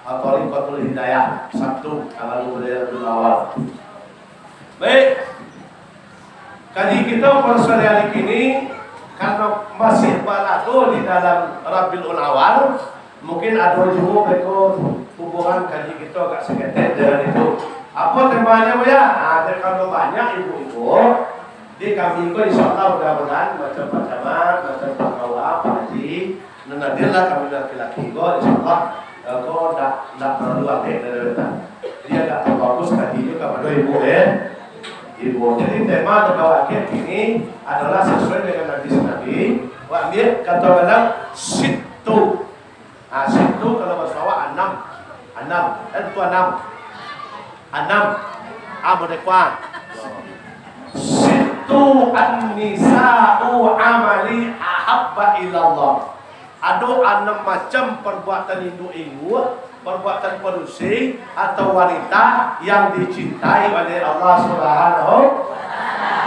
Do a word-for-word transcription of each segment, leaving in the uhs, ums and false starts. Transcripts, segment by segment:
Thariqatul Hidayah, Sabtu, tanggal dua puluh Rabiul Awal. Baik, kaji kito pada sore hari kini, karano masih balado di dalam Rabiul Awal, mungkin ado juo beko hubungan kaji kito agak saketek dengan itu. Apo temanyo, Buya? Nah, dek kalau banyak ibu-ibu, di kami ko, insyaallah, mudah-mudahan macam Pak Camat, macam Pak Kawa, Pak Haji, nan hadir lah kami laki-laki ko, insyaallah, eh, ko ndak, ndak terlalu agak dari wetan. Jadi agak terfokus kaji tu kapado ibu, eh. Ibu. Jadi tema tentang wakil kini adalah sesuai dengan hadis Nabi. Wak ambil kata malam, situ. Ah, situ kalau bahasa awak anam. Anam. Eh, tu anam. Anam. Ah, model kuah. Situ an-nisa'u amali ahabba ilallah. Ado anam macam perbuatan induak-induak, perbuatan padusi, atau wanita yang dicintai oleh Allah Subhanahu.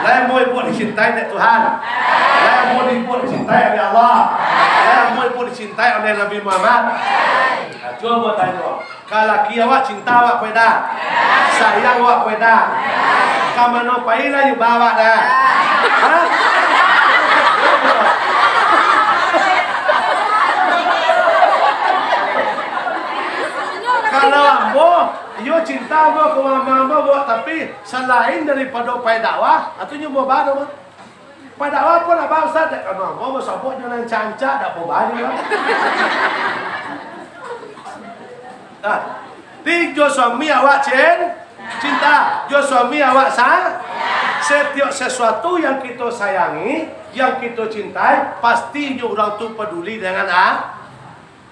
Lai amuah ibu dicintai dek Tuhan. Lai amuah ibu dicintai oleh Allah. Lai amuah ibu dicintai oleh Nabi Muhammad. Nah, cubo tanyo, ka laki awak cinta awak ko indak? Sayang awak ko indak? Ka mano pai lah iyo ba awak dah? Ha? Kalau ambo, iyo cinta ambo ka mama ambo, Bu, tapi salain daripado pai dakwah, atu nyo ambo ba tu, Bu. Pai dakwah pun abah Ustaz, dek kano ambo basobok jo nan rancak-rancak, dak apo ba nyo lah. Nah, ti jo suami awak cin-, cinta, jo suami awak sa-, setiap sesuatu yang kito sayangi, yang kito cintai, pastinyo urang tu paduli dengan a-,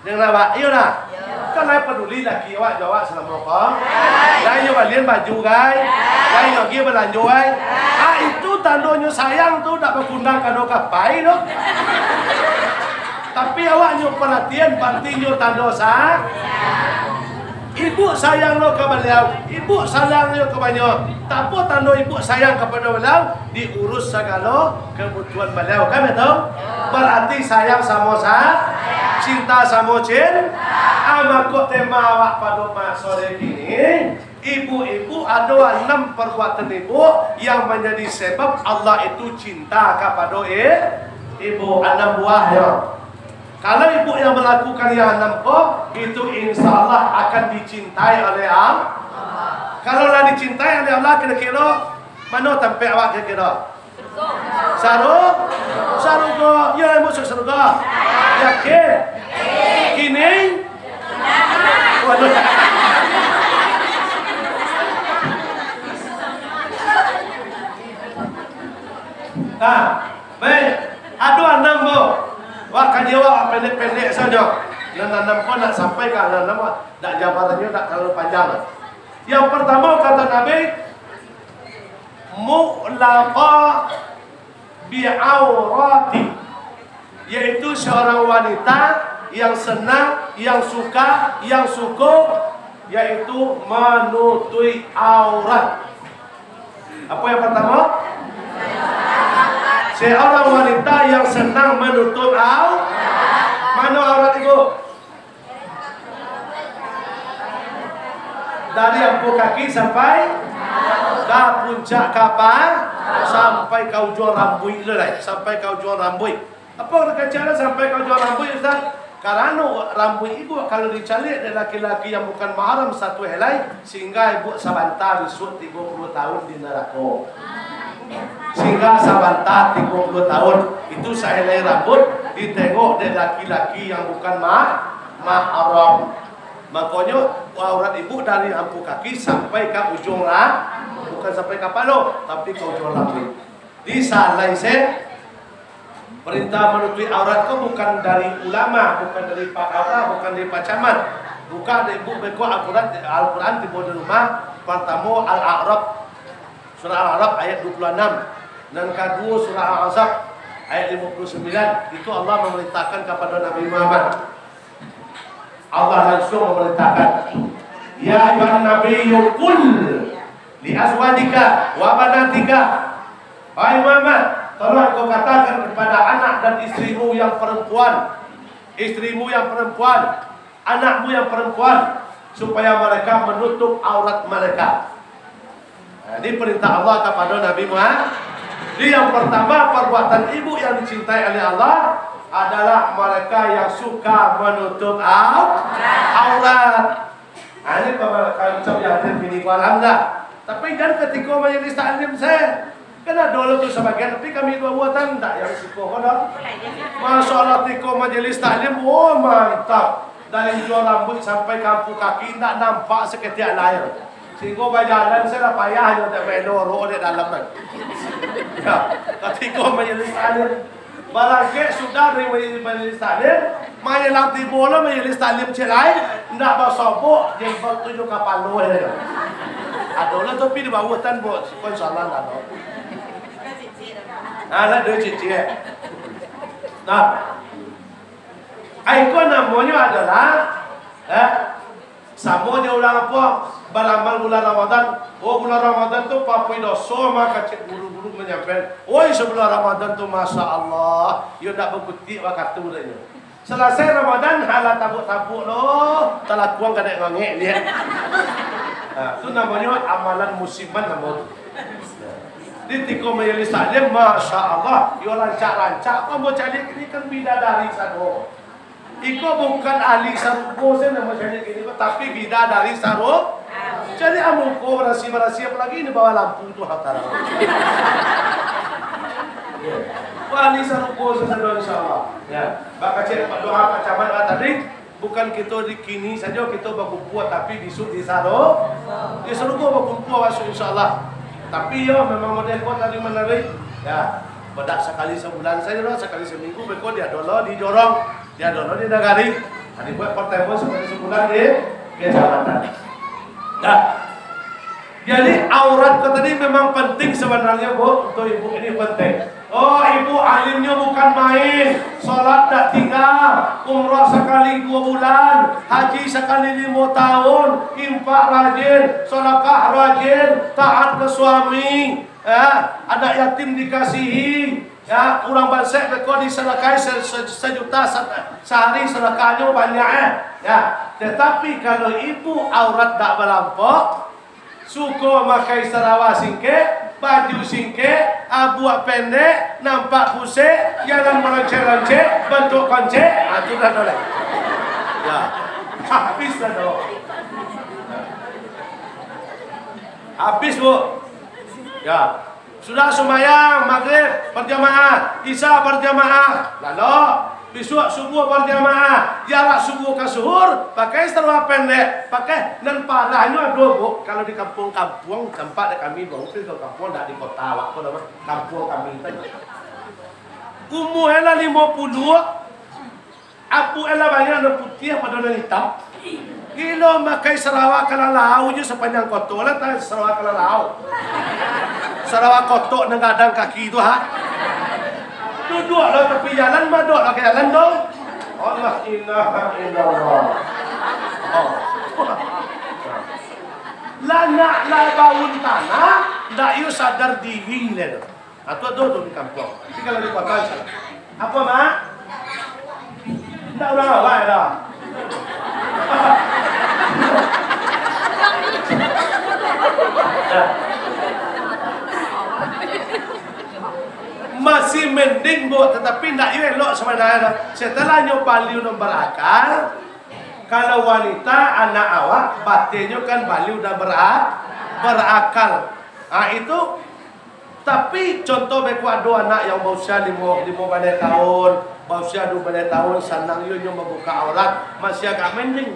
Dengan awak, iyo dah? Kan lai paduli laki awak jo awak salamo ko. Lai nyo balian baju, gai. Lai nyo pai balanjo, gai. Ah, itu tandonyo sayang tu, dak bakundang kado ka pai tu. Tapi awak nyo paratian, partinyo tando sa-, ibu sayang lo ka baliau, ibu sayang lo ka banyo. Apo tando ibu sayang kapado baliau? Diurus sagalo kabutuhan baliau, kan betul? Bararti sayang samo sa-, cinta samo cin-, ah, mako tema awak pado ma-, sore kini, ibu-ibu, ado anam parbuatan ibu yang manjadi sebab Allah itu cinta kapado i-, ibu, anam buahnyo. Kalau ibu yang melakukan yang anam ko, itu insya Allah akan dicintai oleh Allah. Kalau lah dicintai oleh Allah, kiro-kiro mano tampek awak kiro-kiro? Saru-, sarugo. Iyo, masuak sarugo. Yakin? Kini? Waduh. Nah, baik. Ado anam, Bu. Wak, kaji awak pendek-pendek sajo. Nan anam ko nak sampai ka nan anam, wak. Dak, jabarannyo dak talalu panjang. Yang partamo, kata Nabi, mu'laqa bi'aurati, yaitu seorang wanita yang senang, yang suka, yang suko, yaitu manutuik aurat. Apo yang partamo? Seorang wanita yang senang manutuik au-, mano aurat itu? Dari ampu kaki sampai ka puncak kapa, sampai ka ujuang rambuik tu lai, sampai ka ujuang rambuik. Apo kacau sampai ka ujuang rambuik, Ustaz? Karano rambuik ibu kalau dicaliak dek laki-laki yang bukan mahram satu helai, singga ibu sabanta bisuak tigo puluah tahun di narako. Singga sabanta tigo puluah tahun, itu sahelai rambut ditengok dek laki-laki yang bukan ma-, mahram. Makonyo, aurat ibu dari ampu kaki sampai ka ujuang ra-, bukan sampai kapalo, tapi ka ujuang rambut. Di salai se, perintah manutuik aurat ko bukan dari ulama, bukan dari pak kawa, bukan dari pak camat, bukan dari ibu beko Al-Quran, Al-Quran tibo di rumah. Partamo Al-A'raf, surah Al-A'raf ayat dua puluh anam. Nan kaduo surah Al-Ahzab ayat limo puluh sambilan. Itu Allah mamarintahkan kapado Nabi Muhammad. Allah langsung mamarintahkan, "Ya ayuhan nabiyyu qul li azwajika wa banatika." Wahai Muhammad, tolong engkau katakan kepada anak dan istrimu yang perempuan, istrimu yang perempuan, anakmu yang perempuan, supaya mereka menutup aurat mereka. Nah, ini perintah Allah kepada Nabi Muhammad. Jadi, yang pertama, perbuatan ibu yang dicintai oleh Allah adalah mereka yang suka menutup au-, aurat. Nah, ini kalau macam yang hadir bini ku, alhamdulillah. Tapi jan katiko majelis taklim se. Kan ado lo tu sabagian, tapi kami dua buatan ndak yang siko ko doh. Masya Allah, tiko majelis taklim, oh, mantap. Dari ujung rambuik sampai ka ampu kaki, indak nampak saketiak lai. Singgo bajalan se lah payah nyo, tak main lorok dek dalam kan. Ya, katiko majelis taklim. Barangkek sudah dari majelis taklim, manjelang tibo lo majelis taklim ciek lai, ndak basobok, jenggot tu jo kapalo se. Ado lah topi di bawah tan, bo, siko insyaallah ndak ado. Nah, lah duit ciek-ciek. Nah, iko namonyo adalah, eh, samo jo urang apo, baramal bulan Ramadan. Oh, bulan Ramadan tu papuih doso mah, kecek guru-guru manyampaian. Oi, sabulan Ramadan tu, masya Allah, yo ndak bakutik wakatu dek nyo. Salasai Ramadan, halah tabuak-tabuak lo, talakuang kadek ngangek liek. Ha, tu namonyo amalan musiman namo tu. Di tiko majelis taklim, masya Allah, yo rancak-rancak, ambo caliak ini kan bidadari sado. Iko bukan ahli sarugo se namo caliak ini, tapi bidadari saru-, caliak muko barasiah-barasiah, apolai di bawah lampu tu, ha, tarang. Wah, ahli sarugo se sado, insya Allah. Ya, bakecek doa Pak Camat lah tadi. Bukan kito di kini sajo kito bakumpua, tapi bisuak di saro-, di sarugo bakumpua basuak, insya Allah. Tapi yo, memang model ko tadi manarik. Ya, badak sakali sabulan sajo lah, sakali saminggu beko di ado lo di jorong, di ado lo di nagari. Nah, dibuek partai pun sakali sabulan di kecamatan. Nah, jadi, aurat ko tadi memang penting sebenarnya, Bu. Untuk ibu ini penting. Oh, ibu alimnyo bukan main. Salat dak tinggal, umrah sakali duo bulan, haji sakali limo tahun, infak rajin, sedekah rajin, taat ke suami, ya, anak yatim dikasihi, ya, urang bansaik beko disedekahi se-, se-, sejuta se-, sehari, sedekahnyo banyak, eh. Ya, tetapi kalau ibu aurat dak balampok, suko makai sarawa singkek, baju singkek, abuak pendek, nampak pusek, jalan maloncek-loncek, bantuak koncek. Ah, tu dah toleh. Ya. Habis dah tu. Habis, Bu. Ya. Sudah sumbayang Magrib berjamaah, Isya berjamaah, lalu bisuak subuah berjamaah, jarak subuah ka suhur, pakai sarawa pendek, pakai nan parahnyo ado, Bu, kalau di kampuang-kampuang, tampak di kami, Bang, di kampuang, dak di kota awak ko, kampuang kami tu. Umua lah limo puluah, abuak lah banyak nan putiah pado nan itam. Gilo, makai sarawa kalalau je sapanjang koto lah, ta-, sarawa kalalau. Sarawa kotok nan gadang kaki tu, ha. Duduak lah tapi jalan, madok lah ka jalan tu. Allah, ilaha illallah. Oh. Lah nak lah baun tanah, ndak iyo sadar diri lah tu. Atau ado tu di kampuang. Tapi kalau di kota, insya Allah. Apo, Mak? Ndak urang awak dah. Masih mending, Bu, tetapi ndak iyo elok sabananyo. Setelah nyo baliau nan barakal, kalau wanita, anak awak, batennyo kan baliau nan bara-, barakal. Ah, itu Tapi, contoh, beko ado anak yang bausia limo, limo baleh tahun, bausia duo baleh tahun, sanang yo nyo mambuka aurat, masih agak mending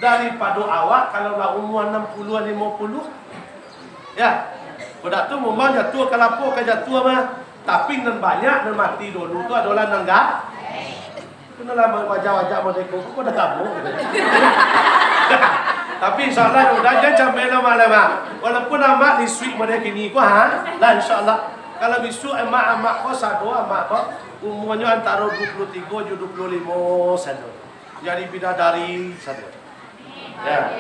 daripado awak kalau lah umua anam puluah, limo puluah. Ya, budak tu memang jatuah, kalapo ka jatuah mah. Tapi, nan banyak nan mati dulu tu adolah nan ga-, Kena lah wajah-wajah model ko, kok dah lamo gitu. Tapi insya Allah, mudah jan cameh lah, Mak, lah, Mak. Walaupun amak lisuik model kini ko, ha? Lah, insya Allah. Kalau bisuak amak-amak ko, sado amak ko, umuanyo antaro duo puluah tigo jo duo puluah limo sado. Jadi bidadari sado. Ya.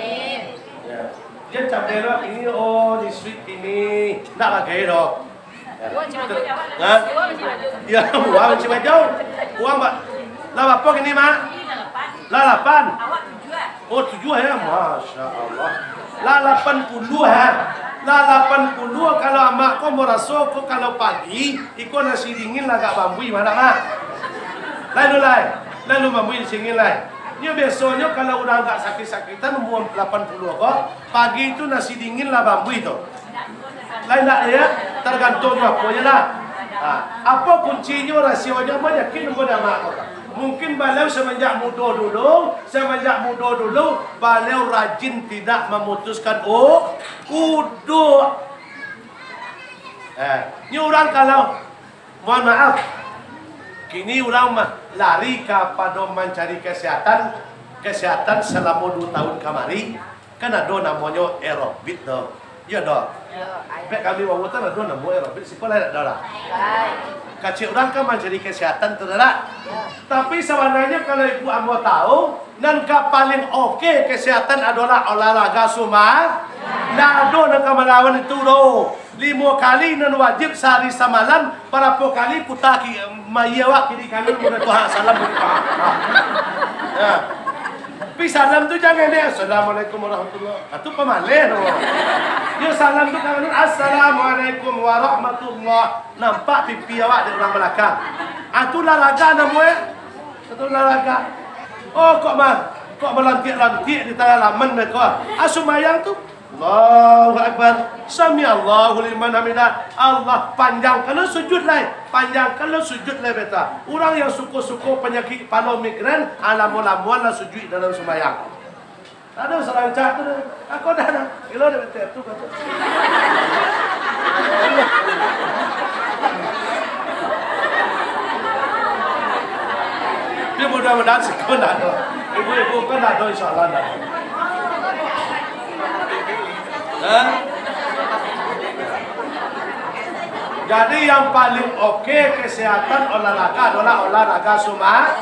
Ya. Jan cameh lo, ini, oh, lisuik ini. Ndak bagai doh. Ya. Ha? Ya, uang Cibajau. Uang, Pak. Lah, bapo kini, Mak? Lah, lapan. Oh, tujuah ya, Masya Allah. Lah lapan puluah ha. Lah lapan puluah, kalau amak ko maraso ko kalau pagi, iko nasi dingin lah agak bambui, mana, Mak? Lalu lai, lalu bambui nasi dingin lai. Nyo biasonyo kalau urang agak sakik-sakitan, umua lapan puluah ko, pagi tu nasi dingin lah bambui tu. Lain dak ya? Tergantung jo apo je lah. Ha, apo kuncinyo, rasionyo, apo yakin ko dek amak ko? Mungkin baliau semenjak mudo dulu, semenjak mudo dulu, baliau rajin tidak memutuskan u-, uduk. Eh, ni urang kalau, mohon maaf, kini urang mah lari kapado mancari kesehatan, kesehatan selama dua tahun kamari, kan ado namonyo aerobik tu. Iyo doh. Iyo, ai. Bek kami wawo tu ado namo aerobik, siko lah dak ado lah. Ai. Kecek urang kan mancari kesehatan tu dak? Iyo. Tapi sabananyo kalau ibu ambo tahu, nan ka paling oke kesehatan adolah olahraga suma-, ndak ado nan ka malawan itu doh. Limo kali nan wajib sahari samalam, barapo kali puta ki-, mayia awak kiri kanan, mudah Tuhan salam. Ya. Tapi salam tu jangan deh, "Assalamualaikum warahmatullah." Ah, tu pamaleh tu. Yo salam tu kanganun, "Assalamualaikum warahmatullah." Nampak pipi awak dek urang balakang. Ah, tu laraga namo e. Tu laraga. Oh, kok ma-, kok malantiak-lantiak di tangah laman mereka. Ah, sumbayang tu. Allahu Akbar. Sami Allahu liman hamidah. Allah, panjangkanlah sujud lai. Panjangkanlah sujud lai, beta. Urang yang suko-suko panyakik palo migrain, ah, lamo-lamoanlah sujud dalam sumbayang. Ado sarancak tu doh. Ako dah dah. Ilo dah betul tu kata. Tapi mudah-mudahan siko ndak ado. Ibu-ibu kan ndak ado, insyaallah ndak ado. Hah? Jadi yang paling oke kesehatan olahraga adalah olahraga suma-,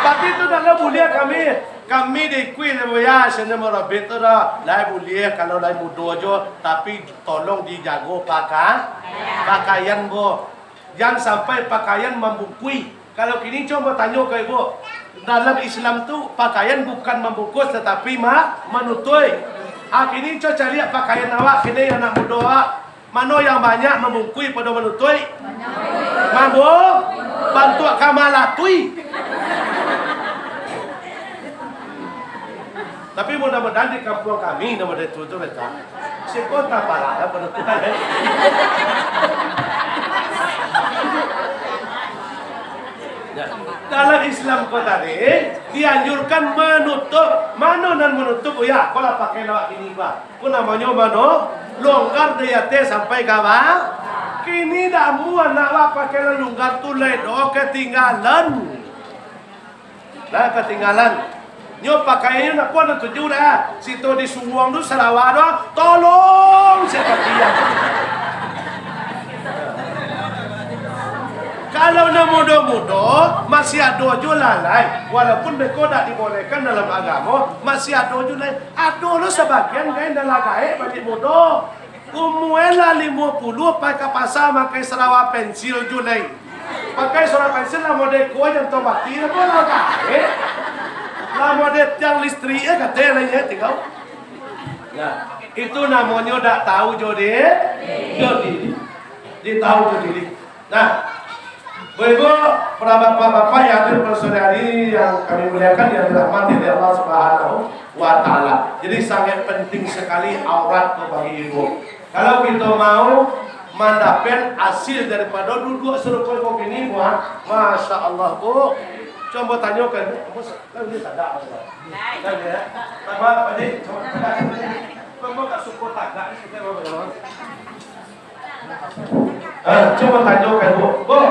tapi tu dak buliah kami. Kami diikui dek buya, sini merobit tu dah. Lai buliah kalau lai mudo jo, tapi tolong dijago paka-, pakaian, bo. Jan sampai pakaian mambungkui. Kalau kini cubo tanyo ka ibu, dalam Islam tu pakaian bukan mambungkus tatapi ma-, manutuik. Ah, kini cubo caliak pakaian awak kini, anak mudo awak. Mano yang banyak mambungkui pado manutuik? Mambu-, bantuak ka malatui. Tapi mudah-mudahan di kampuang kami, namo dek tu, tu, beta. Siko tapalak lah pado Tuhan, eh. Ya. Dalam Islam ko tadi, dianjurkan manutup. Mano nan manutup? Ya, ko lah pakai lawak kini, bah. Ko namonyo mano? Longgar dari ateh sampai ka ba-, kini dak amuah nak lah pakai lah longgar tu lai doh, katinggalan. Lah katinggalan. Nyo pakaiannyo nak kuat nak tuju dah. Sito di suwuang tu sarawa doh, tolong siapa dia. Kalau nan mudo-mudo, masih ado jo lah lai. Walaupun beko dak dibolehkan dalam agamo, masih ado jo lai. Ado lo sabagian kain dalam gaek baliak mudo. Umua lah limo puluah, pai ka pasa makai sarawa pensil jo lai. Pakai sarawa pensil lah model kua jantuang mati lah, lah gaek. Lah model tiang listrik, eh, kato lai, eh, tingga. Nah, itu namonyo dak tahu jo di-, jo diri. Di tahu jo diri. Nah, Bapak Ibu, para bapak-bapak yang hadir pada sore hari yang kami muliakan, yang dirahmati oleh Allah Subhanahu wa Ta'ala. Jadi, sangat penting sekali aurat tu bagi ibu. Kalau kita mau mandapek hasil daripada duduk serupa kau ini, buat, Masya Allah, Bu. Cubo tanyakan, Bu. Lalu dia tak ada, Bu. Lalu dia, tambah apa ni? Cubo tagak. Tambah kat suku tagak ni, kita mau berapa? Eh, cubo tanyakan, Bu. Bu,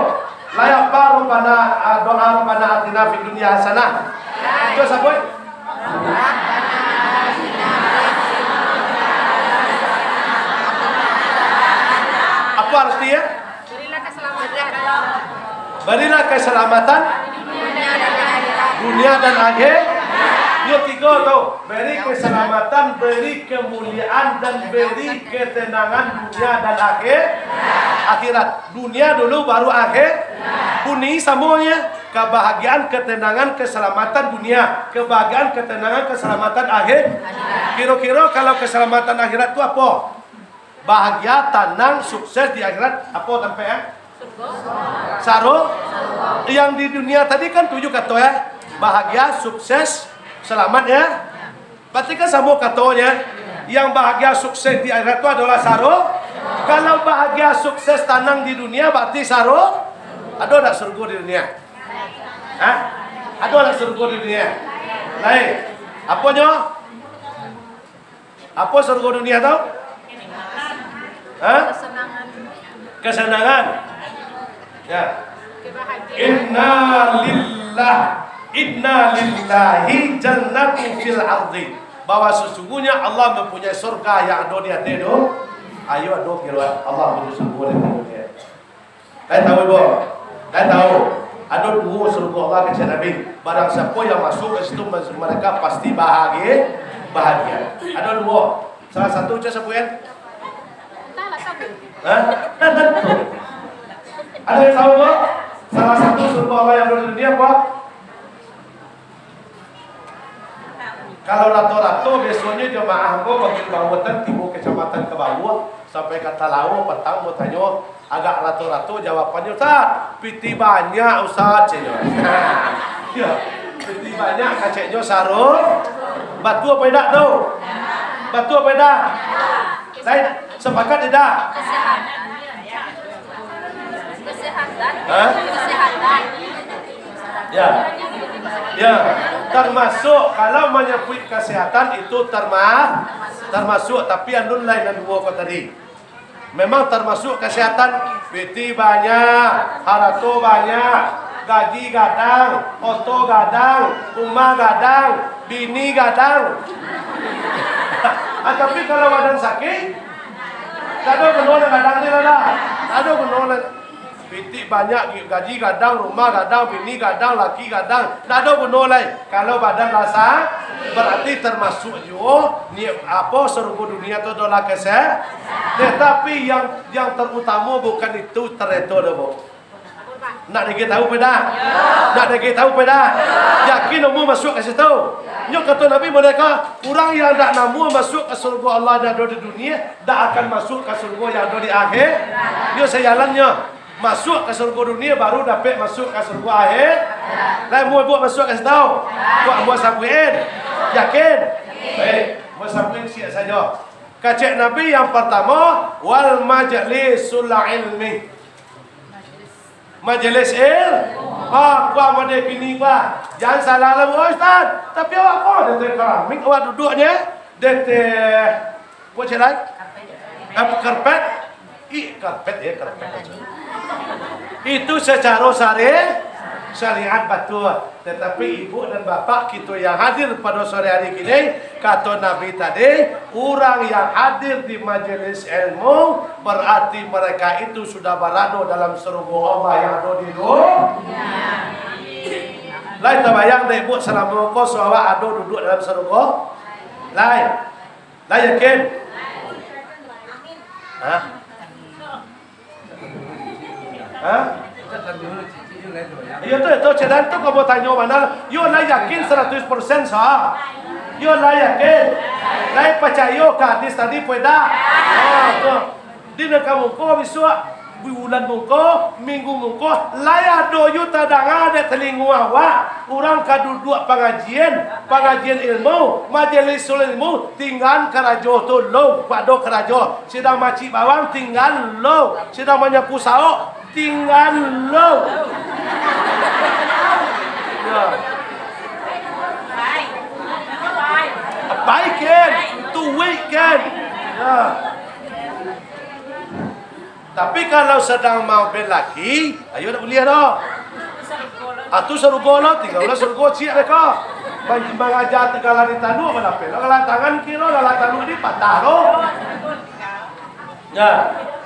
lai apa Rabbana, ah, doa Rabbana atina fid dunya hasanah? Cubo sabuik. Apa arti ya? Berilah keselamatan. Berilah keselamatan dunia dan akhirat. Yo tigo tu. Beri keselamatan, beri kemuliaan, dan beri ketenangan dunia dan akhir-, akhirat. Dunia dulu, baru akhir-, bunyi samuanya. Kebahagiaan, ketenangan, keselamatan dunia, kebahagiaan, ketenangan, keselamatan akhir. Kiro-kiro kalau keselamatan akhirat tu apo? Bahagia, tanang, sukses di akhirat, apo tampek, eh? Saro. Yang di dunia tadi kan tujuh kato, ya. Bahagia, sukses, selamat, ya. Berarti kan samo katonyo. Yang bahagia, sukses di akhirat tu adolah saro. Kalau bahagia, sukses, tanang di dunia, berarti saro. Ado ndak surgo di dunia? Hah? Ado ndak surgo di dunia? Lain. Aponyo? Apo surgo dunia tu? Hah? Kesenangan. Ya. Inna lillah, inna lillahi jannatu fil ardi. Bahwa sesungguhnya Allah mempunyai surga yang ado di ateh tu. Ayo, ado kiro Allah punya surga di ateh tu. Lai tahu, Ibu? Lai tahu? Ado duo surgo Allah, kecek Nabi. Barang siapo yang masuk ka situ, mereka pasti bahagia, bahagia. Ado duo. Salah satu, cek sabuikan. Hah? Ado yang tahu, Bu? Salah satu surgo Allah yang ado di dunia apo? Kalau rato-rato, biasonyo jamaah ambo bagi bawatan tigo kecamatan ka bawah, sampai ka Talawa, patang batanyo, agak rato-rato jawabannyo, "Ustaz, pitih banyak, Ustaz," ceknyo. Ya, pitih banyak, keceknyo, saro. Batua apo indak tu? Batua apo indak? Lain, sepakat indak? Kesehatan. Kesehatan. Hah? Kesehatan. Ya. Ya. Termasuk, kalau menyebut kesehatan itu terma-, termasuk, tapi alun lain nan duo ko tadi. Memang termasuk kesehatan, pitih banyak, harato banyak, gaji gadang, oto gadang, rumah gadang, bini gadang. Ah, tapi kalau badan sakit, tak ada gunanya gadang ni lah dah. Tak ada gunanya. Pitih banyak, gaji gadang, rumah gadang, bini gadang, laki gadang, tak ada gunanya lai. Kalau badan lah sa-, berarti termasuk juo ni, apo, surgo dunia tu adalah kese-, tetapi yang, yang terutama bukan itu, tereto dah, Bu. Nak dikit tahu peda? Nak dikit tahu peda? Yakin namuah masuk ka situ? Nyo kato Nabi mereka, urang yang dak namuah masuk ka surgo Allah yang ado di dunia, dak akan masuk ka surgo yang ado di akhir. Nyo sajalannyo. Masuk ka surgo dunia, baru dapek masuk ka surgo akhir. Lai muah buek masuk ka situ? Buek muah sabuikan. Yakin? Baik, muah sabuikan siap sajo. Kecek Nabi yang pertama, wal majlisul ilmi. Majelis il-, ah, kuah mode kini kuah. Jangan salah lah, "Oh, Ustaz, tapi awak ko di ateh keramik, awak duduknyo di ateh, apo cek lai? Eh, karpet." Ih, karpet ya, karpet aja. Itu secara syari-, syariat batua. Tetapi ibu dan bapak kita yang hadir pada sore hari kini, kato Nabi tadi, urang yang hadir di majelis ilmu, berarti mereka itu sudah barado dalam surgo Allah yang ado di dunia. Lai tabayang dek ibu salamo ko awak ado duduk dalam surgo? Lai. Lai yakin? Hah? Hah? Iyo tu, itu cek dan tu kau mau tanyo bana. Yo lai yakin seratus persen sa. Yo lai yakin. Lai pacayo ka hadis tadi, peda? Ah, tu. Di nan ka muko bisuak, bulan muko, minggu muko, lai ado yo tadanga dek talingo awak, urang ka duduak pangajian, pangajian ilmu, majelis ilmu, tinggan karajo tu lo, pado karajo, sidang macik bawang, tinggan lo, sidang manyapu saok, tinggan lo. Ya. Apai ken, tuik ken. Ya. Tapi kalau sadang mampir laki, ayo dak buliah doh. Atu sarugo lo, tingga ulah sarugo ciek deka. Man-, mangaja tagala di tanuak, malapeh lo galah tangan kiro, galah tanuak di patah lo. Ya.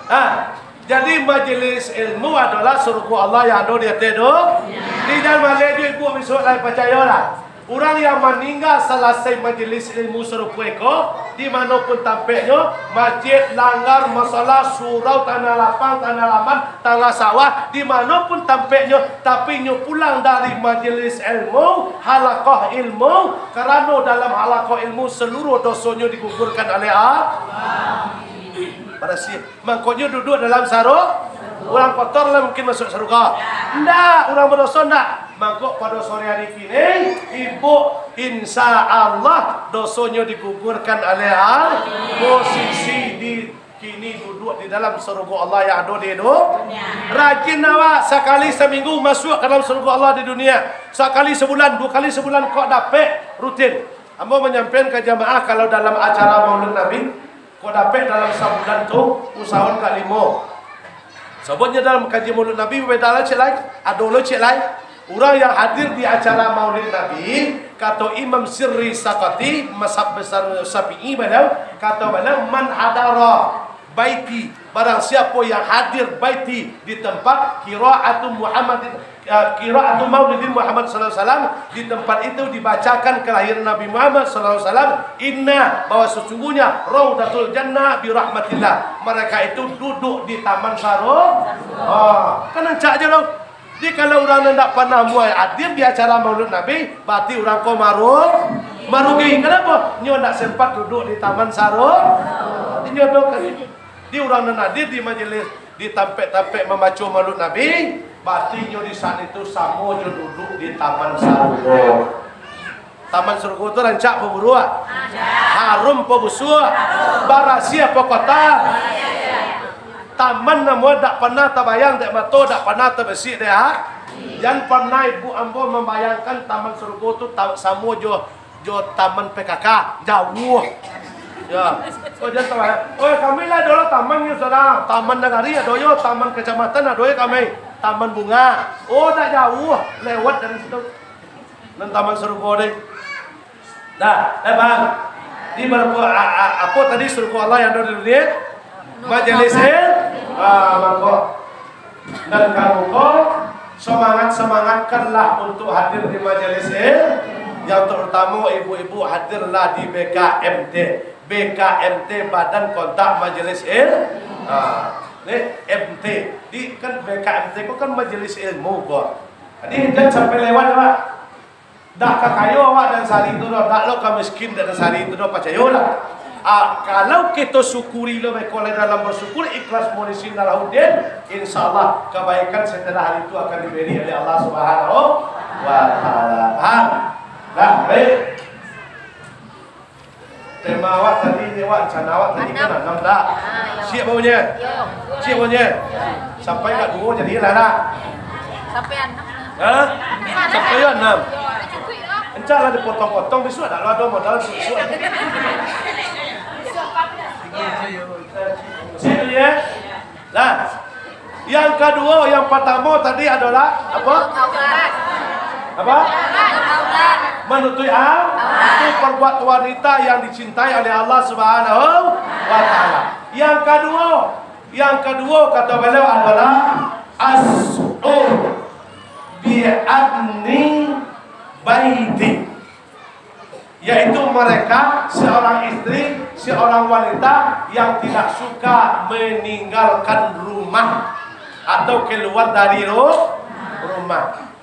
Ha. Jadi majelis ilmu adolah sarugo Allah yang ado di ateh tu. Di jalan maleh jo ibu bisuak lai pacayo lah. Urang yang maningga salasai majelis ilmu sarupo iko, di mano pun tampeknyo, masjid, langgar, masalah, surau, tanah lapang, tanah laman, tanah sawah, di mano pun tampeknyo, tapi nyo pulang dari majelis ilmu, halakah ilmu, karano dalam halakah ilmu saluruh dosonyo digugurkan oleh Allah. Barasiah. Mangkonyo duduak dalam saru-, urang kotor lah mungkin masuak sarugo. Ndak, urang badoso ndak. Mangko pado sore hari kini, ibu, insya Allah dosonyo digugurkan oleh Allah. Posisi di kini duduak di dalam sarugo Allah yang ado di du-, rajin awak sakali saminggu masuak ka dalam sarugo Allah di dunia. Sakali sabulan, duo kali sabulan kok dapek rutin. Ambo manyampaian ka jamaah, kalau dalam acara Maulid Nabi, kok dapek dalam sabulan tu, usahoan ka limo. Sababnyo dalam kaji Maulid Nabi beda lah ciek lai, ado lo ciek lai. Urang yang hadir di acara Maulid Nabi, kato Imam Sirri Saqati, mazhab besar Syafi'i baliau, kato baliau, "Man hadara baiti," barang siapo yang hadir baiti, di tempat qiraatu Muhammadin, eh, qiraatu Maulidin Muhammad sallallahu alaihi wasallam, di tempat itu dibacakan kelahiran Nabi Muhammad sallallahu alaihi wasallam, "Inna," bahwa sesungguhnya, "raudatul jannah bi rahmatillah," mereka itu duduk di taman saru-, ah, kan rancak je tu. Jadi kalau urang nan ndak panah muai hadir di acara Maulid Nabi, barati urang ko maru-, marugi. Kenapa? Nyo ndak sempat duduk di taman saru-, inyo tu kan. Di urang nan hadir di majelis, di tampek-tampek mambaco Maulid Nabi, barati nyo di sinan tu samo jo duduk di taman sarugo. Taman sarugo tu rancak apo buruak? Harum apo busuak? Barasiah apo kotor? Taman nan dak panah tabayang dek mato, dak panah tabesik dek ha-, jan panah ibu ambo mambayangkan taman sarugo tu ta-, samo jo jo taman P K K, jauah. Ya. Oh, jan tahu, eh. Oh, kami lah ado lah taman yo, Saudara. Taman nagari ado yo, taman kecamatan ado yo kami. Taman bunga. Oh, dak jauah, lewat dari situ. Nan taman sarugo deh. Dah, dah paham? Di barapo, a-, a-, apo tadi sarugo Allah yang ado di dunia? Majelis, eh? Ah, mangko. Dan kamu ko, semangat-semangatkanlah untuk hadir di majelis ilmu. Yang terutama ibu-ibu hadirlah di B K M T. B K M T, Badan Kontak Majelis Ilmu. Ha, ni M T. Di, kan B K M T ko kan majelis ilmu ko. Jadi, jan sampai lewat, Pak. Dak ka kayo awak nan sahari tu doh, dak lo ka miskin dak nan sahari tu doh, pacayolah. Ah, kalau kito syukuri lo beko lai dalam bersyukur, ikhlas mukhlisin lahuddin, insya Allah kebaikan setelah hari itu akan diberi oleh Allah Subhanahu wa Ta'ala. Paham? Nah, baik. Tema awak tadi ni, awak, rencana awak tadi kan anam dak? Siap baunya? Siap baunya? Sampai kat duo jadi lah dak? Sampai anam. Ha? Sampai anam. Encak lah dipotong-potong, bisuak dak lah ado modal bisuak. Siap ya? Nah, yang kaduo, yang partamo tadi adolah apo? Aurat. Apo? Aurat. Manutuik au-, itu perbuatan wanita yang dicintai oleh Allah Subhanahu wa Ta'ala. Yang kaduo, yang kaduo kato baliau adolah as'ur bi adni baiti. Yaitu mereka seorang istri, seorang wanita yang tidak suka meninggalkan rumah atau keluar dari ru-, rumah.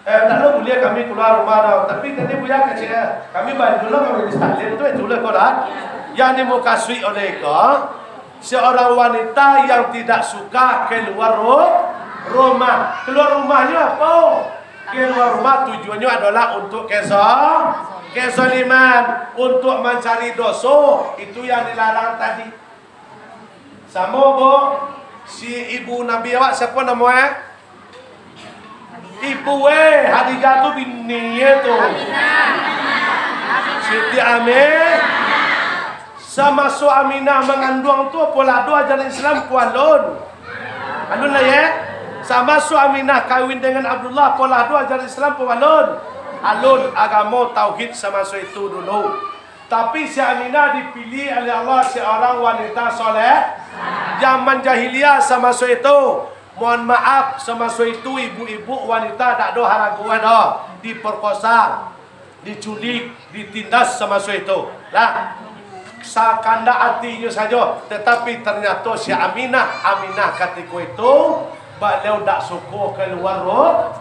Eh, tak lo buliah kami keluar rumah dah, tapi tadi buliah kecil, kami bantu lah kami di Stalin tu, itulah kau dah. Yang dimukasuik oleh kau, seorang wanita yang tidak suka keluar ru-, rumah. Keluar rumahnya apa? Keluar rumah tujuannya adalah untuk kezo-, kezaliman, untuk mencari dosa. Itu yang dilarang tadi. Samo, Bu, si ibu Nabi awak siapa nama eh? Ibu eh, Khadijah tu bini eh tu. Siti Aminah. Samaso Aminah mangandung tu, apolah ado ajaran Islam, pualun. Alun lah, ye. Samaso Aminah kawin dengan Abdullah, apolah ado ajaran Islam, pualun. Alun agamo tauhid samaso itu dulu. Tapi si Aminah dipilih oleh Allah seorang wanita soleh. Zaman jahiliyah samaso itu, Mohon maaf, samaso itu ibu-ibu wanita dak ado haragoan doh, diperkosa, diculik, ditindas samaso itu. Lah, sakandak atinyo sajo, tetapi ternyato si Aminah, Aminah katiko itu, baliau dak suko kaluar ru-,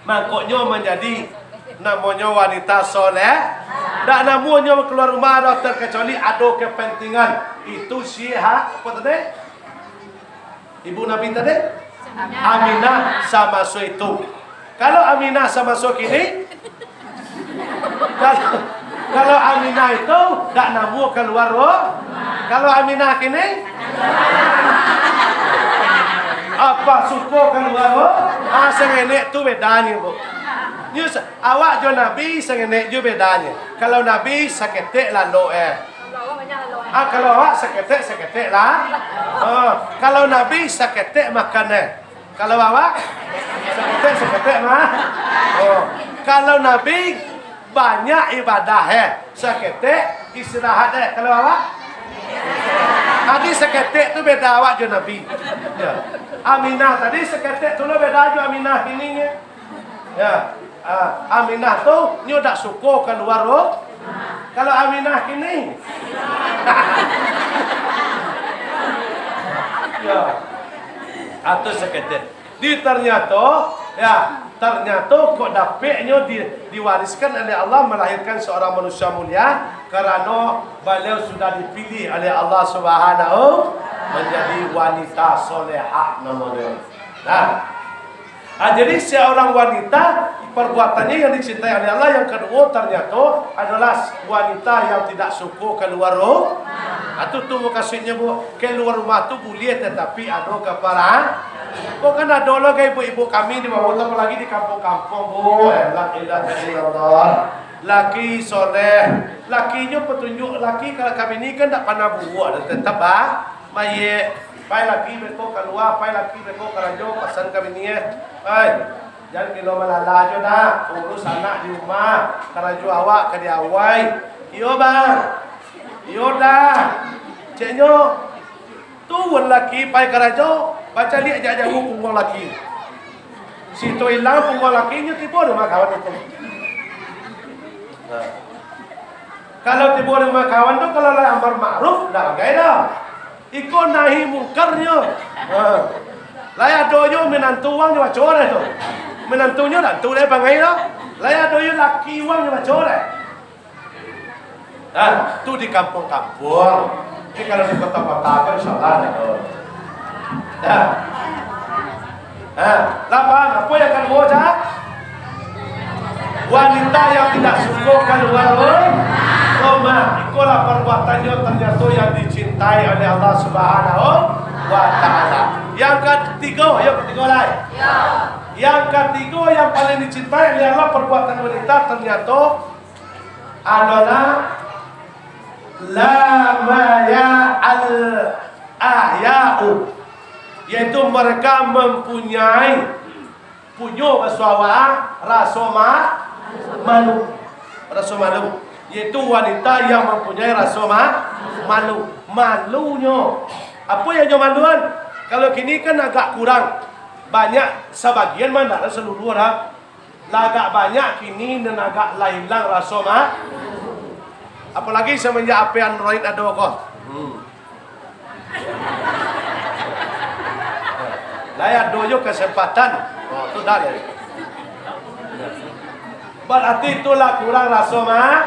mangkonyo manjadi namonyo wanita soleh. Dak namonyo kaluar rumah doh, terkecuali ado kepentingan. Itu si ha-, apa tadi? Ibu Nabi tadi? Aminah samaso itu. Kalau Aminah samaso kini, kalau, kalau Aminah itu dak namuah kaluar ru-, kalau Aminah kini, apa suko kaluar ru-, ah, sangenek tu bedanyo, Bu. Nyo sa-, awak jo Nabi sangenek jo bedanyo. Kalau Nabi saketek lalok, eh. Ah, kalau awak saketek, saketek lah. Ah, kalau Nabi saketek makan, eh. Kalau awak saketek, saketek mah. Oh, kalau Nabi banyak ibadah, eh. Saketek istirahat, eh. Kalau awak, tadi saketek tu beda awak jo Nabi. Ya. Aminah tadi saketek tu lo beda jo Aminah kini, eh. Ya, ah, Aminah tu, nyo dak suko kaluar ru-, kalau Aminah kini. Ya. Atau saketek. Di ternyato, ya, ternyato kok dapeknyo di-, diwariskan oleh Allah melahirkan seorang manusia mulia, karano baliau sudah dipilih oleh Allah Subhanahu menjadi wanita solehah namonyo. Nah, Ah, jadi seorang wanita, perbuatannya yang dicintai oleh Allah, yang kedua, ternyata adalah wanita yang tidak suka keluar ru-, ah, tu, tu mukasuiknyo, Bu. Keluar rumah tu buliah, tetapi ado kapara-, kok kan ado lo, gai, ibu-ibu kami di bawah tu, apalagi di kampung-kampung, Bu. Eh, la ilaha illallah. Laki soleh, lakinyo petunjuk, laki kalau kami ni kan ndak panah buruak, tetap, ah. Mayik, pai laki beko kalua, pai laki beko karajo, pasan ka bini, eh. Pai, jan gilo malala jo dah, urus anak di rumah, karajo awak ka diawai. Iyo, Bang. Iyo dah. Ceknyo, tuwun laki pai karajo, bacaliak jak jauah pungguang laki. Sito ilang pungguang lakinyo tibo di rumah kawan itu. Nah. Kalau tibo di rumah kawan tu, kalau lai amar ma'ruf, ndak bagai doh. Iko nahi mungkarnyo. Ha. Lai ado jo minantu wang jo baco deh tu. Minantunyo dak tu deh bangai doh. Lai ado jo laki wang jo baco deh. Ha, tu di kampuang-kampuang. Tapi kalau di kota-kota tu, insyaallah ado. Dah. Ha, lah paham? Apo yang kaduo, Cak? Wanita yang tidak suka kaluar ru-, rumah. Ikolah perbuatannyo ternyata yang dicintai oleh Allah Subhanahu wa Ta'ala. Yang katigo, yang katigo lai. Yang katigo yang paling dicintai oleh Allah perbuatan wanita ternyata adalah la maya al ahya'u, yaitu mereka mempunyai, punyo basuo awak, raso ma-, malu, raso malu, yaitu wanita yang mempunyai raso ma-, malu. Malunyo, apo yang nyo maluan? Kalau kini kan agak kurang, banyak sabagian mah, ndak lah saluruah lah. Lah agak banyak kini nan agak lah ilang raso ma-, apolagi samanjak H P Android ado ko. Hmm. Lai ado jo kasempatan. Oh, tu dah lai. Berarti itulah kurang raso ma-,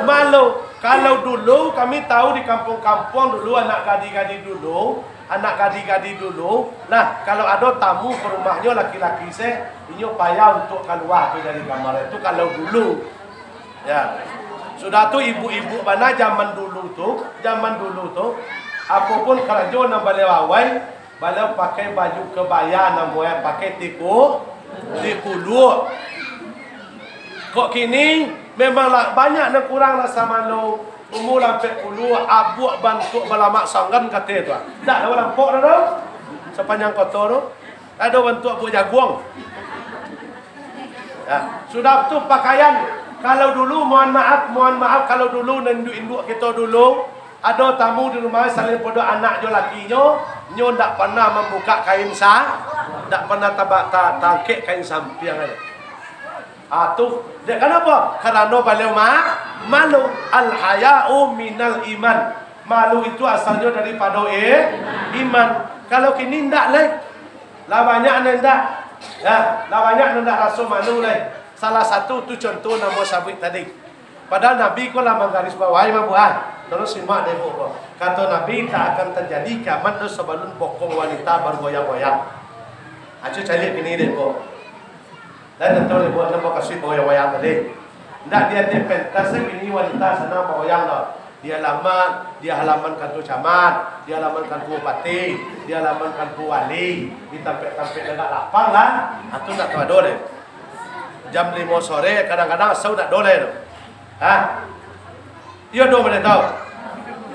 malu. Kalau dulu kami tahu di kampuang-kampuang dulu, anak gadih-gadih dulu, Anak gadih-gadih dulu, nah, kalau ado tamu ka rumahnyo laki-laki se, inyo payah untuak kalua tu dari kamar, itu kalau dulu. Ya. Sudah tu ibu-ibu bana zaman dulu tu, zaman dulu tu, apo pun karajo nan baliau awai, baliau pakai baju kebaya nan buek pakai tiku-, tikuluak. Kok kini memang lah banyak nan kurang rasa malu. Umur lah ampek puluah, abuak bantuak balamak sanggan kate tu. Dak ado lampok dah tu. Sapanjang koto tu. Ado bantuak buah jaguang. Ya, sudah tu pakaian. Kalau dulu, mohon maaf, mohon maaf, kalau dulu nan induak-induak kito dulu, ado tamu di rumah, salin podo anak jo lakinyo, Nyo ndak pernah mambukak kain sa-, ndak pernah taba-, ta-, tangkek kain sampiang aja. Ah, tu, dek, kanapo? Karano baliau ma-, malu. Al-haya'u minal iman. Malu itu asalnyo daripado i-, iman. Kalau kini ndak lai. Lah banyak nan ndak. Ya, lah banyak nan ndak raso malu lai. Salah satu tu contoh nan ambo sabuik tadi. Padahal Nabi ko lah manggaris bawahi mah, Bu, ah. Terus simak deh, Bu, ko. Kato Nabi, tak akan terjadi kiamat tu sabalun bokong wanita bergoyang-goyang. Acu caliak kini deh, Bu. Dan tentu deh, Bu, nampak kasih bergoyang-goyang tadi. Ndak di ateh pentas, eh, kini wanita sanang bergoyang tau. Di halaman, di halaman kantua camat, di halaman kantua bupati, di halaman kantua wali, di tampek-tampek nan agak lapang lah. Ah, tu ndak tahu ado deh. Jam limo sore, kadang-kadang asau dak doleh tu. Ha? Iyo ado, mana tahu?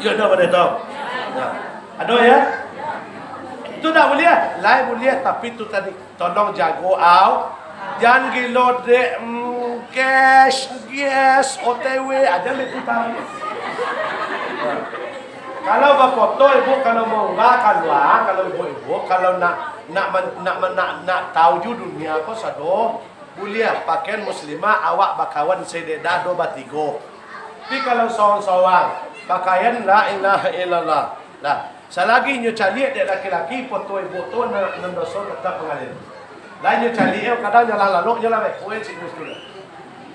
Iyo ado, mana tahu? Nah, ado ya? Tu dak buliah? Lai buliah, tapi tu tadi, tolong jago au. Jan gilo dek, mm, cash, yes, O T W, aja le tu tahu. Nah. Kalau bafoto ibu, kalau maunggah kalua, kalau ibu-ibu, kalau nak, nak men-, nak men-, nak, nak tahu ju dunia ko sado, buliah pakaian muslimah, awak bakawan sadeda do batigo. Tapi kalau sorang-sorang, pakaian la ilaha illallah. Lah, salagi nyo caliak dek laki-laki, foto ibu tu nan, nan doso tetap mangalir. Lah nyo caliak, eh, kadang nyo lah lalok, nyo lah baik, kue cik musti lah.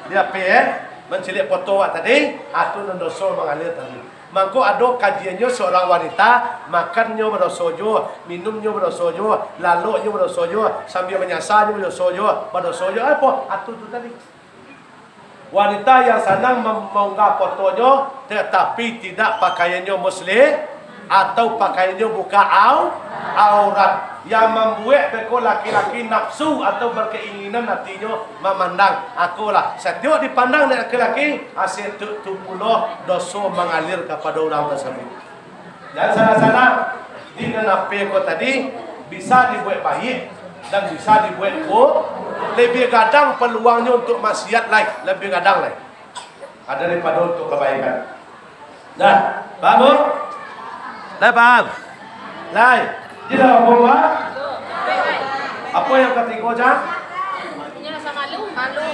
Di H P, eh, mancaliak foto awak tadi, ah, tu nan doso mangalir tadi. Mangko ado kajiannyo, seorang wanita, makannyo badoso juo, minumnyo badoso juo, laloknyo badoso juo, sambia manyasa nyo badoso juo, badoso juo, apo? Atu tu tadi. Wanita yang sanang mem-, maunggah fotonyo, tatapi tidak pakaiannyo muslim, atau pakaiannyo buka au-, aurat, yang mambuek beko laki-laki nafsu atau berkeinginan hatinyo mamandang. Akolah, satiok dipandang dek laki-laki, ah, satiok tu pulo doso mangalir kapado urang tasabuik. Jan salah-salah, di nan apo ko tadi bisa dibuek baiak dan bisa dibuek bu-, lebih gadang peluangnyo untuk maksiat lai, lebih gadang lai. Ah, daripado untuak kabaikan. Dah, paham, Bu? Dah paham? Lai. Jadi, apo, Pak? Apo yang katigo, Cak? Mempunyai rasa malu. Malu.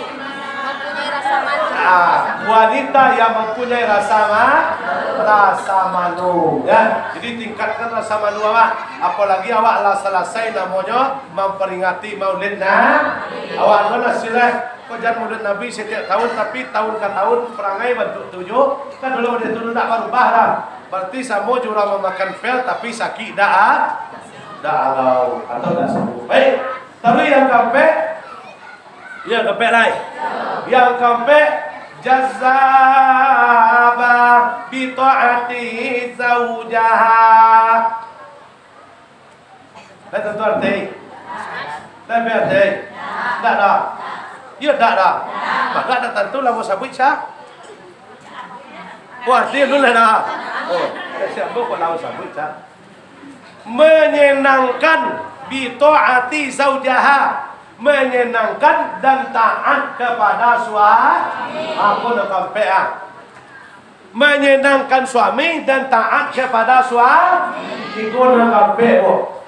Mempunyai rasa malu. Ah, wanita yang mempunyai rasa ma-, rasa malu, ya. Jadi, tingkatkan rasa malu awak. Apalagi awak lah salasai namonyo mamperingati Maulid, nah. Awak tu lah sileh. Ko jan Maulid Nabi satiok tahun, tapi tahun ka tahun parangai bantuak tu juo. Kan dulu dek tu ndak barubah dah. Barati samo jo urang mamakan pel, tapi sakik dak, ah, dak agau, atau dak sambuh. Baik, taruih yang kaampek. Yang kaampek lai. Yang kaampek, jazaba bi ta'ati zaujaha. Lai tantu arati? Lai bi arati? Ndak dah. Iyo, ndak dah. Mako ndak tantu lah mau sabuik, Cak. Oh, arati dulu lah dah. Oh, siapa kok lah mau sabuik, Cak? Menyenangkan bi ta'ati zaujaha. Menyenangkan dan taat kepada suami. Apo nan kaampek, ah? Manyenangkan suami dan taat kepada suami. Iko nan kaampek, Bu.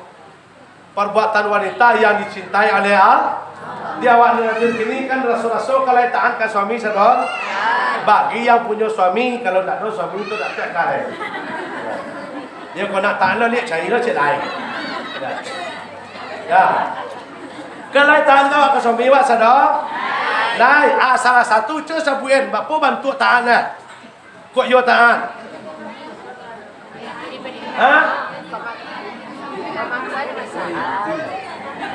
Perbuatan wanita yang dicintai oleh Allah. Di awak ni kini kan raso-raso ka lai taat ka suami sado. Bagi yang punyo suami, kalau ndak ado suami tu ndak taat ka lai. Ya, kok nak taat lo, liek cari lo cek lain. Ya. Ya. Ka lai taat awak ka suami awak sado. Lai, ah, salah satu cek sabuikan, bapo bantuak taat nah. Kok iyo taat? Ha?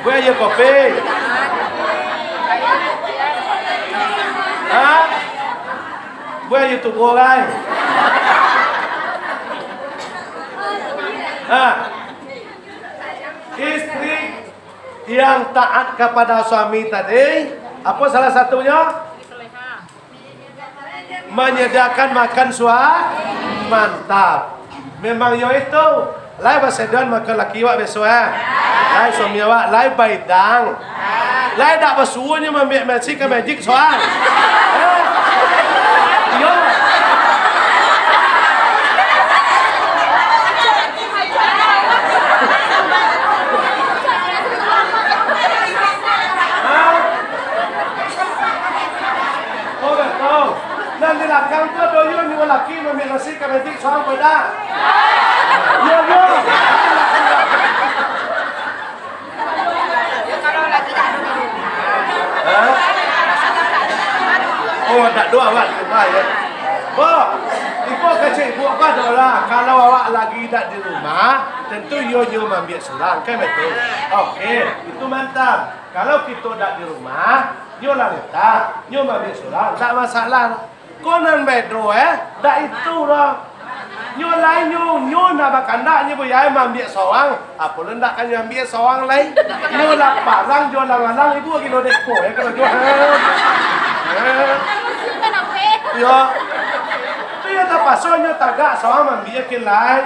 Buek iyo kopi? Ha? Buek iyo tubuah lai? Ha? Istri yang taat kepada suami tadi, apa salah satunya? Menyediakan makan sua-, mantap. Memang yo itu. Lai basediakan makan laki awak biaso, eh? Lai suami awak, lai baidang. Lai dak basuo nyo mambiak masi ka magic soang. Eh? Iyo. Laki maambiak nasi ka metik surang pado indak? Yo, yo. Hah? Oh, indak ado awak di rumah, yo. Bo, ibu kecek ibu apa ado lah. Kalau awak lagi indak di rumah, tantu iyo nyo maambiak surang, kan batua? Oke, itu mantap. Kalau kito indak di rumah, nyo lah mintak, nyo maambiak surang, indak masalah. Ko nan bedo, eh, dak itu doh. Nyo lai nyo, nyo nak bakandak nyo, buya, eh, maambiak surang. Apo lo ndak ka nyo ambiak surang lai? Nyo lah parang jo alang-alang, ibu gilo dek ko, eh, karajo. Eh. Yo. Tu yo tapaso nyo tagak surang maambiak ke lai.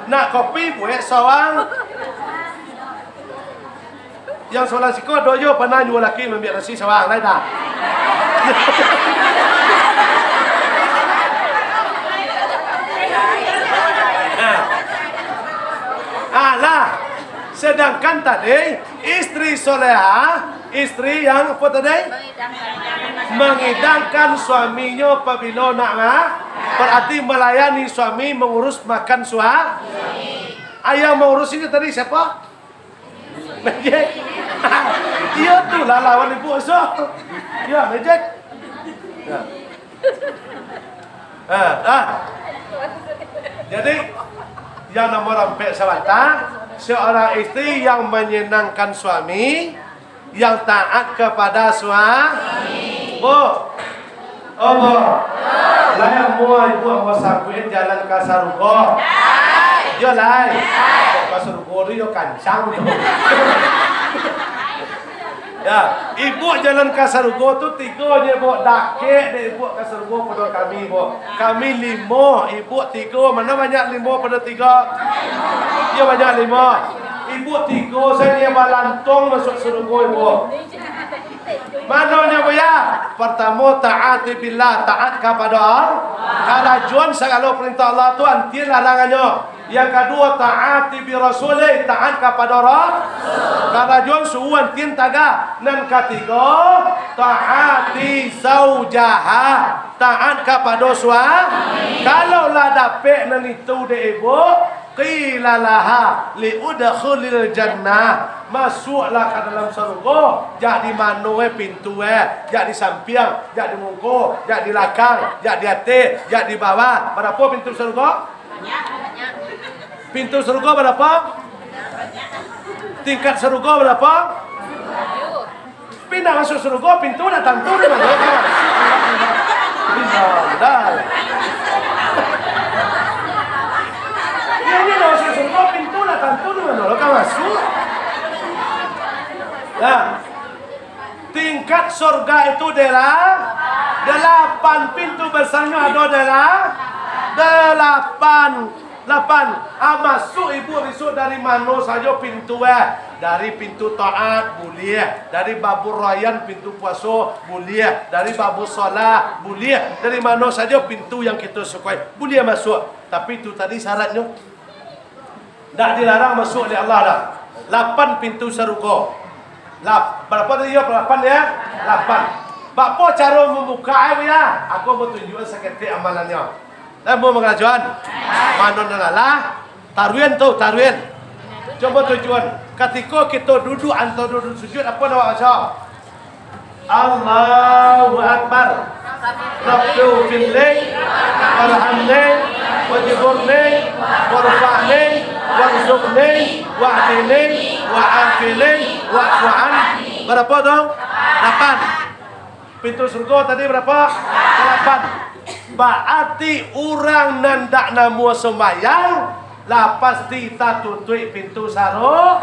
Nak kopi buek surang. Yang sabalah siko ado juo panah nyuruah laki maambiak nasi surang, lai dak? Nah. Alah, sedangkan tadi istri solehah, istri yang apa tadi? Mangidangkan suaminyo pabilo nak ma-, berarti melayani suami, mengurus makan sua-, ah, yang mengurus itu tadi siapa? Mejek. Iyo tu lah lawan ibu so. Yo, mejek. Yo. Ah, ah. Jadi, yang nomor ampek sabanta, seorang istri yang menyenangkan suami, yang taat kepada suami. Bu, Oh, bo. Lai amuah ibu ambo sabuik jalan ka sarugo? Yo, lai. Ka sarugo tu yo kancang tu. Ya, ibu jalan ka sarugo tu tigo je, bo. Dakek dek ibu ka sarugo pado kami, bo. Kami limo, ibu tigo. Mano banyak limo pado tigo? Yo, banyak limo. Ibu tigo sajo balantong masuak sarugo, ibu. Mano nyo, Buya? Partamo, taati billah, taat kapado Allah. Karajoan sagalo parentah Allah tu antian larangannyo. Yang kaduo, taati bi rasulih, taat kapado Ra-, karajoan suruah antian tagak. Nan katigo, taati zaujaha, taat kapado sua-, kalau lah dapek nan itu dek ibu, Qila laha li udkhulil jannah, masuaklah ka dalam sarugo. Jak di mano, eh, pintu, eh? Jak di sampiang, jak di muko, jak di lakang, jak di ateh, jak di bawah. Barapo pintu sarugo? Pintu sarugo barapo? Tingkat sarugo barapo? Tapi nak masuak sarugo, pintu dak tantu di mano ka masuak. Indah, indah. Iyo, iyo, nak masuak sarugo, pintu dak tantu di mano ka masuak. Nah, tingkat surga itu dela-, delapan, pintu basanyo ado dela-, delapan. Lapan, ah, masuak ibu bisuak dari mano sajo pintu, eh. Dari pintu taat, buliah. Dari babur rayyan, pintu puaso, buliah. Dari babur shalah, buliah. Dari mano sajo pintu yang kito sukai, buliah masuak. Tapi itu tadi syaratnyo. Ndak dilarang masuak dek Allah dah. Lapan pintu sarugo. Lap-, barapo tadi yo? Lapan yo? Lapan. Baapo caro mambuka, eh, Buya? Aku mau tunjukan saketek amalannyo. Lah, mau mangarajoan? Mano nan alah? Taruihan tu, taruihan. Cubo tunjuakan. Katiko kito duduak atau duduak sujuik, apo nan awak baco? Allahu Akbar. Rabbighfirli, warhamni, wajburni, warfa'ni, warzuqni, wahdini, wa'afini, wa'fu anni. Barapo tu? Lapan. Pintu sarugo tadi barapo? Dalapan. Baarti urang nan dak namuah sumbayang, lah pasti tatutuik pintu saru-,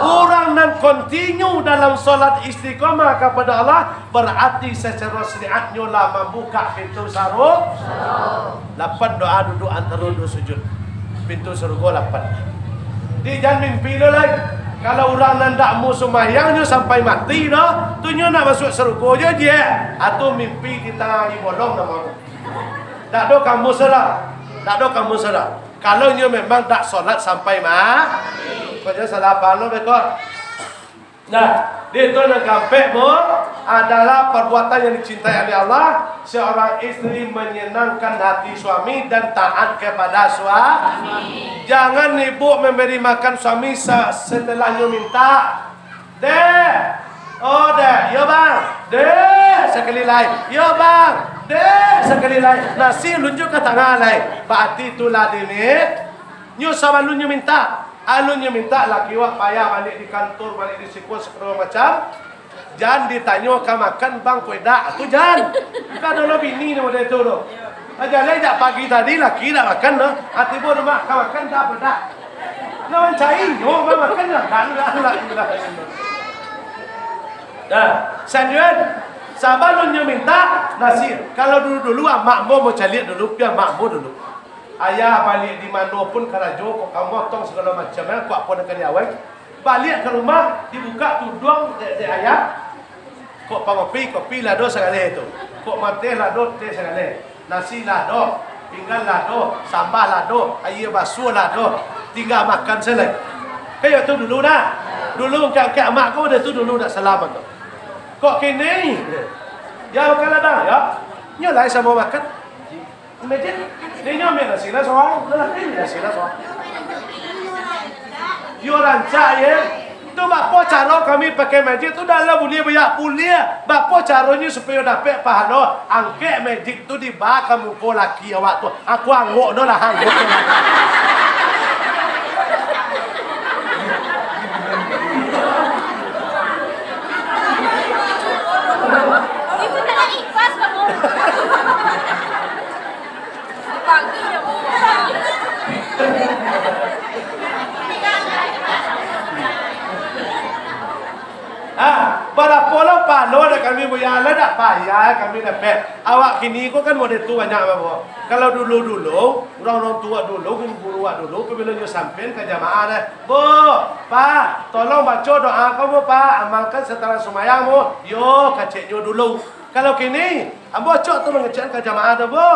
urang nan kontinu dalam solat istiqamah kapado Allah, baarti sacaro syariatnyo lah mambukak pintu saru-, Lapan doa duduak antaro duo sujud. Pintu sarugo lapan. Di, jan mimpi lo lai. Kalau urang nan dak mau sumbayang nyo sampai mati doh, tu nyo nak masuak sarugo jo je. Atau mimpi di tangah ari bolong namo tu. Dak do kamu saudara. Dak do kamu saudara. Kalau nyo memang dak solat sampai mati. Kok nyo salah paham lo beko. Nah, di tu nan kaampek, Bu. adalah perbuatan yang dicintai oleh Allah. Seorang istri menyenangkan hati suami dan taat kepada suami. Jangan ibu memberi makan suami sa-, setelah nyo minta. "Dek, oh, Dek, yo, Bang, Dek, sakali lai, yo, Bang, Dek, sakali lai." Nasi lunjuk ka tangah lai. Berarti itulah dini. Nyo sabalun nyo minta, alun nyo minta, laki awak payah baliak di kantor, baliak di siko, sagalo macam. Jan ditanyo ka makan, Bang, pedak tu, jan. Kan ado lo bini ni model tu tu. Aja lai jak pagi tadi laki dak makan tu. Ati bo rumah ka makan dah pedak. Nah, mancai nyo, Bang, makan dah. Dah, dah, dah, dah. Nah, sanjuan, sabalun nyo minta nasi. Kalau dulu-dulu amak ambo mau caliak dulu, pi amak ambo dulu. Ayah baliak di mano pun karajo, kok ka motong sagalo macam, eh, kok apo nan ka diawai. Baliak ka rumah, dibuka tuduang dek, dek ayah. Kok pangopi, kopi lah ado sagaleh tu. Kok mateh lah ado teh sagaleh. Nasi lah ado, pinggan lah ado, sambah lah ado, aia basuah lah ado. Tingga makan se lai. Kayak tu dulu dah. Dulu angkek-angkek amak ko dah tu dulu dak salam tu. Kok kini? Ya, makan lah dah, ya. Nyo lai samo makan. Magic, inyo ambiak nasi lah sorang, lah lah, ambiak nasi lah sorang. Yo rancak, ye. Tu bapo caro kami pakai magic tu, dah lah buliah, banyak buliah. Bapo caronyo supayo dapek pahalo? Angkek magic tu diba ka muko laki awak tu. Aku anggok no lah, anggok no lah. Itu tak ikhlas kamu. Ah, barapo lo pahalo dek kami, Buya? Lah dak payah kami dapek. Awak kini ko kan model tu banyak, Bang. Kalau dulu-dulu, urang-urang tuo dulu, guru-guru awak dulu, pabilo nyo sampean ka jamaah deh, "Bu, Pak, tolong baco doa ko, Bu, Pak, amalkan satalah sumayang, Bu." Yo, keceknyo dulu. Kalau kini, ambo acok tu mangecekkan ka jamaah tu, Bu.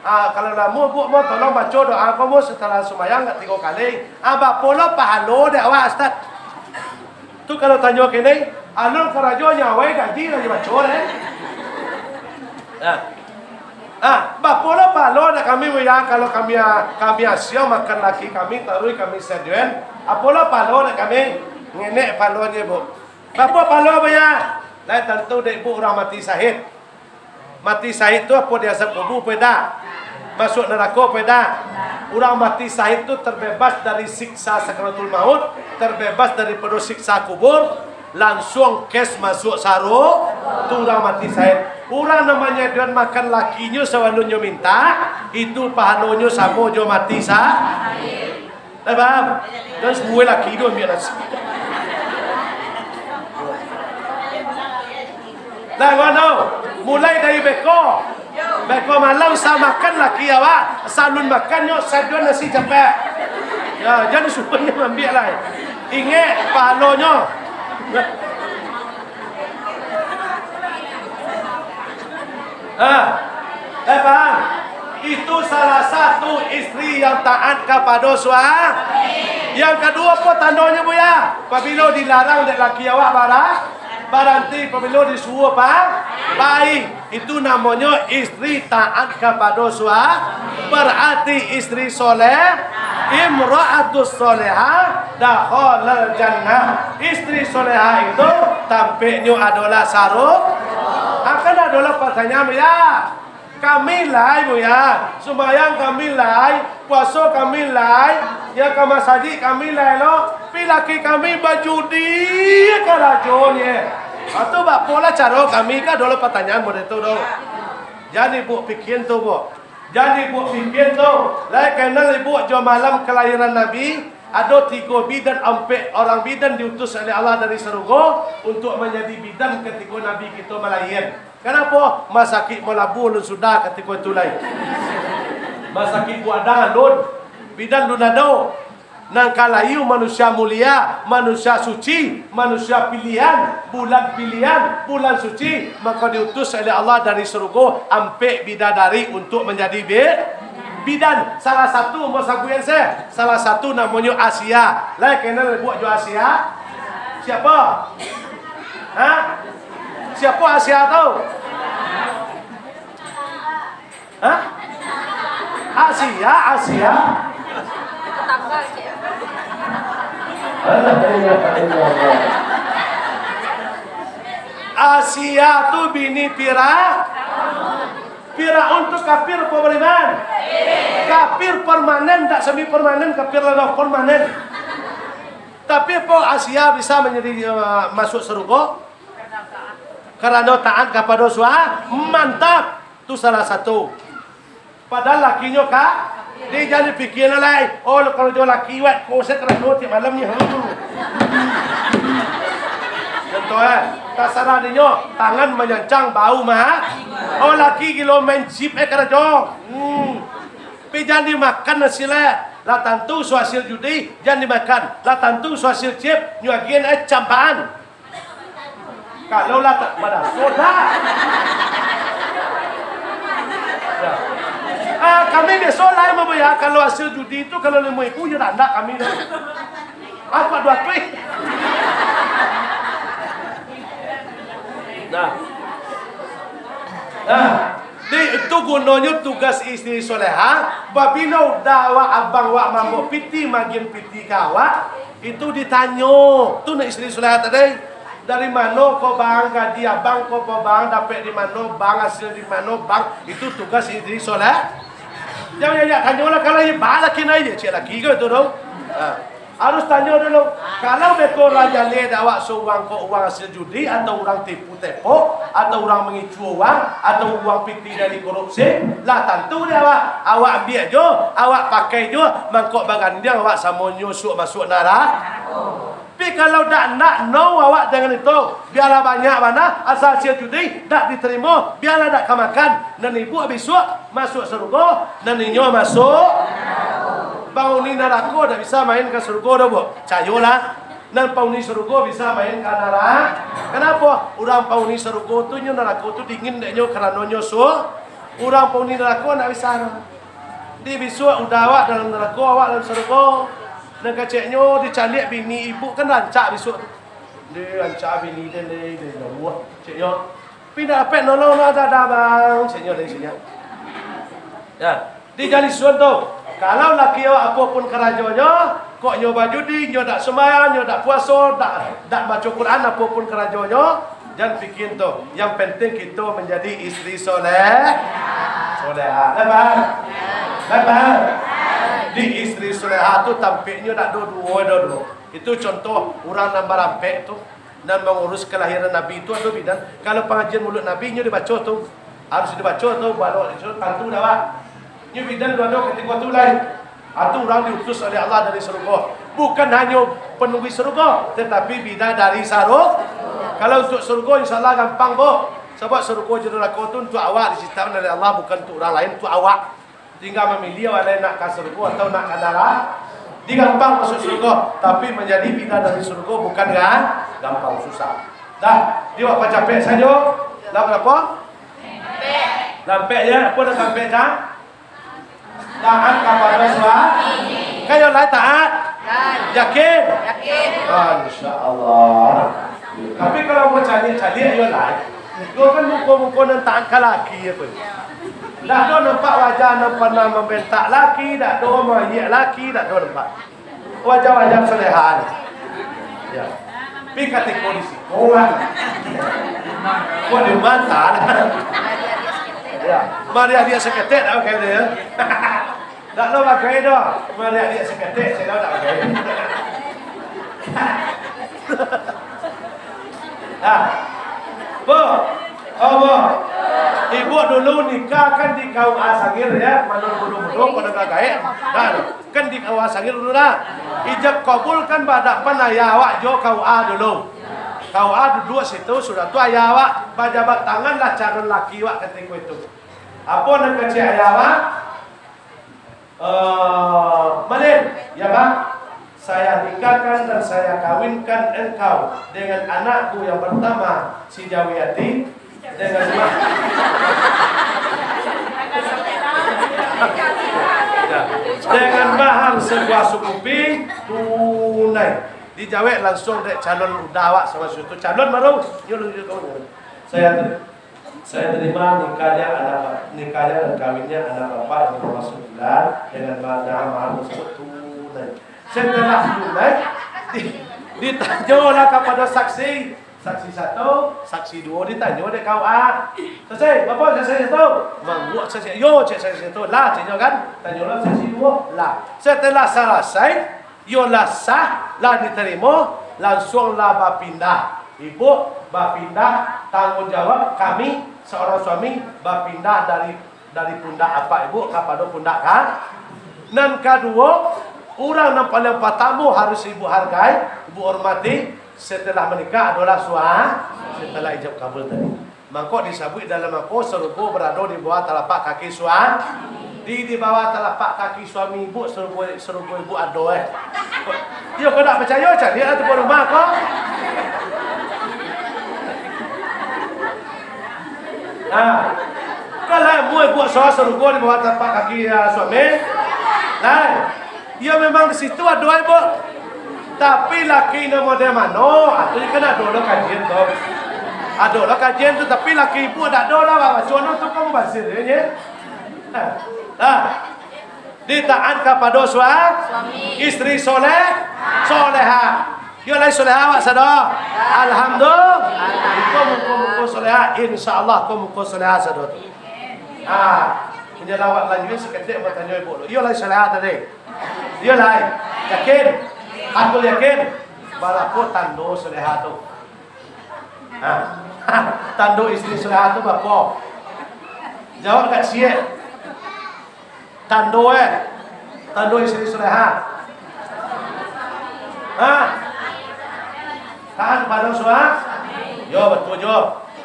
Ah, kalau lah, Bu, Bu, tolong baco doa ko, Bu, satalah sumayang tigo kali. Ah, bapo lo pahalo dek awak, Ustaz? Tu kalau tanyo kini, alun karajo nyo awai gaji lah dibaco, eh. Nah. Ah, bapo lo pahalo dek kami, Buya, kalau kami, ah, kami asiang makan laki kami, taruih kami sadian? Apo lo pahalo dek kami? Ngenek pahalonyo, Bu. Bapo pahalo, Buya? Lai tantu dek Ibu urang mati sahid. Mati sahid tu apo di azab kubua, pedak? Masuak narako, pedak? Urang mati sahid tu terbebas dari siksa sakaratul maut, terbebas daripado siksa kubur, lansuang kes masuak saro-, tu urang mati sahid. Urang nan manyadian makan lakinyo sabalun nyo mintak, itu pahalonyo samo jo mati sa-, Lah paham? Dan samua laki tu ambiak nasi. Lah, mano? Mulai dari beko. Beko malam sa makan laki awak, salun makan nyo saduan nasi capek. Ya, jan suruah nyo ambiak lai. Ingek pahalonyo. Ah, eh, paham? Itu salah satu istri yang taat kapado suami. Yang kaduo, apo tandonyo, Buya? Pabilo dilarang dek laki awak bara-, baranti, pabilo disuruah pa-, pai. Itu namonyo istri taat kapado suami. Berarti istri soleh, imra'atus solehah, dakhalal jannah. Istri solehah itu tampeknyo adolah saru-, akan adolah pertanyaan, Buya. Kami lai, Buya, sumbayang kami lai, puaso kami lai, ya ka masajik kami lai lo, pi laki kami bajudi karajonyo. Atu bapolah caro kami, ka adolah pertanyaan model tu do. Jan ibu pikian tu, Bu. Jan ibu pikian tu, lai kenal ibu jo malam kelahiran Nabi, ado tigo bidan, ampek orang bidan diutus oleh Allah dari sarugo untuk manjadi bidan katiko Nabi kito malahia. Kanapo? Masakik malabu alun sudah katiko itu lai. Masakik buadang alun, bidan alun ado. Nan ka lahia manusia mulia, manusia suci, manusia pilihan, bulan pilihan, bulan suci, mako diutus oleh Allah dari sarugo ampek bidadari untuak manjadi bi-, bidan. Salah satu, ambo sabuikan se, salah satu namonyo Asia. Lai kenal buek jo Asia? Siapa? Ha? Siapo Asia tu? Hah? Asia, Asia. Asia tu bini Fira-, Firaun tu kafir apo bariman? Kafir permanen, dak semi permanen, kafir lah dah permanen. Tapi apo Asia bisa manjadi, eh, masuak sarugo? Karano taat kapado sua-, mantap. Tu salah satu. Padahal lakinyo ka, di, jan dipikia lai. Oh, kalau jo laki wak, ko se karano tiap malam ni. Hmm. Contoh, eh, tasarah dinyo, tangan manyancang, bau ma-, oh, laki gilo main chip, eh, karajo. Hmm. Pi jan dimakan hasil, eh. Lah tantu so hasil judi, jan dimakan. Lah tantu so hasil chip, nyo agian, eh, campaan. Kalau lah tak badaso, dah. Ya. Ah, kami biaso lah mambayar. Kalau hasil judi tu, kalau limo ribu, ya dak, dak kami dah. Apa dua tuih? Nah. Nah. Di, itu gunonyo tugas istri soleha. Babila udah awak abang wak mambok piti, magian piti ka awak, itu ditanyo. Tu nak istri soleha tadi. Dari mano ko bang, gaji abang ko po bang, dapek di mano bang, hasil di mano bang. Itu tugas istri soleha. Jangan, jangan tanyo lah, kalau iba laki nai je, cek laki ko itu tu. Ha. Harus tanyo dulu. Kalau beko lah jaleh dek awak, so urang ko urang hasil judi, atau urang tipu tepok, atau urang mangicuah urang, atau urang pitih dari korupsi, lah tantu dek awak. Awak ambiak jo, awak pakai jo, mangkok bagandiang awak samonyo suok masuak narako. Tapi kalau dak, ndak, no, awak jangan itu. Bialah banyak bana, asal hasil judi dak ditarimo, bialah dak ka makan. Nan ibuak bisuak masuak sarugo, nan inyo masuak. Panghuni narako dak bisa main ka sarugo doh, Buk. Cayolah, nan panghuni sarugo bisa main ka narako. Kanapo? Urang panghuni sarugo tu nyo narako tu dingin dek nyo karano nyo su-, urang panghuni narako ndak bisa doh. Di bisuak udah awak dalam narako, awak dalam sarugo. Nan keceknyo dicaliak bini ibu kan rancak bisuak tu. Di rancak bini den, di, di jauah, ceknyo. Tapi indak dapek nolong lah, dah, dah, bang, ceknyo dari sini. Ya, di Jalisuan tu, kalau laki awak apo pun karajonyo, kok nyo bajudi, nyo dak sumbayang, nyo dak puaso, dak, dak baco Quran, apo pun karajonyo, jan pikia tu. Yang penting kito manjadi istri soleh, soleha. Lah, bang? Lah, bang? Di istri soleha tu tampeknyo dak do duo, do duo. Itu contoh urang nan barampek tu. Nan mangurus kalahiran Nabi tu ado bidan. Kalau pangajian Maulud Nabi, nyo dibaco tu. Harus dibaco tu, balok itu tantu dah, Pak. Nyo bidan tu ado katiko tu lai. Atu urang diutus oleh Allah dari sarugo. Bukan hanyo panunggu sarugo, tatapi bidan dari saru-, kalau untuak sarugo, insya Allah gampang, Bu. Sabab sarugo jo narako tu untuak awak diciptakan oleh Allah, bukan untuak urang lain, untuak awak. Tingga mamiliah awak lai nak ka sarugo atau nak ka narako. Di gampang masuak sarugo, tapi manjadi bidan dari sarugo bukan ga-, gampang, susah. Dah, di awak pacapek sajo. Lah barapo? Lampek ya, apo dah lampek, Cak? Taat kapado suami. Kayo lai taat? Yakin? Yakin. Ah, insya Allah. Tapi kalau mau caliak-caliak, yo lai. Yo kan muko-muko nan taat ka laki, yo kan. Dak do nampak wajah nan panah mambentak laki, dak do mayiak laki, dak do nampak. Wajah-wajah soleha. Ya. Pi katiko di siko, wan. Kok di mata? Ya. Mari dia saketek dak pakai dia. Dak lo pakai doh. Mari dia saketek, saya dak pakai. Nah. Bu. Oh, Bu. Ibu dulu nikah kan di K U A Sangir, ya, Mandor Budo-Budo, pada gagaek. Nah, kan di K U A Sangir dulu dah. Ijab kabul kan bahadapan ayah awak jo K U A dulu. K U A duduak situ, sudah tu ayah awak bajabat tangan lah calon laki awak katiko itu. Apo nan kecek ayah awak? Eh, Malin, ya, Bang? Saya nikahkan dan saya kawinkan engkau dengan anakku yang pertama, si Jawiati, dengan ma-, ya, dengan mahar sebuah sukupi tunai. Dijawek langsung dek calon uda awak samo situ. Calon baru, yo, yo, yo, yo. Saya, saya terima nikahnya anak, nikahnya dan kawinnya anak bapak yang bernama Sudilan dengan ma-, dengan mahar tersebut tunai. Setelah tunai, di-, ditanyolah kepada saksi, saksi satu, saksi dua ditanyo dek K U A. Selesai, bapak selesai satu? Mangguak saksi, yo, cek saksi satu. Lah, ceknyo kan, tanyolah saksi dua. Lah, setelah selesai, Iyo lah sah, lah ditarimo, lansuanglah bapindah. Ibuk bapindah, tangguang jawab kami saurang suami bapindah dari, dari pundak apak ibuk kapado pundak ka-, nan kaduo, urang nan paliang patamo harus ibuk hargai, ibuk hormati, setelah manikah adolah sua-, setelah ijab kabul tadi. Mangko disabuik dalam mangko sarugo barado di bawah talapak kaki sua-, di, di bawah talapak kaki suami ibuk sarugo, sarugo ibuk ado, eh. Iyo, kau ndak picayo, caliaklah tu rumah ko. Nah, kan lah, mui ibuk sua-, sarugo di bawah talapak kaki, ah, suami. Nah, Iyo, memang di situ ado ai, Buk. Tapi laki nan model mano, ah, tu kan ado lo kajian tu. Ado lo kajian tu, tapi laki ibuk dak ado lah, Buk. Cuman tu kamu basir, yo, nyo. Nah, nah. Ditaat kapado sua-, Suami. Istri soleh, soleha. Yo lai soleha awak sado. Alhamdulillah. Iko muko-muko soleha, insyaallah ko muko soleha sado tu. Ah, menyalawat lanjuik saketek batanyo ibuk tu. Iyo lai soleha tadi. Iyo lai. Yakin? Aku yakin. Barapo tando soleha tu? Ha. Tando istri soleha tu barapo? Jawab kak ciek. Tando, eh. Tando istri soleha. Ha? Taat pado sua-, yo, batua jo.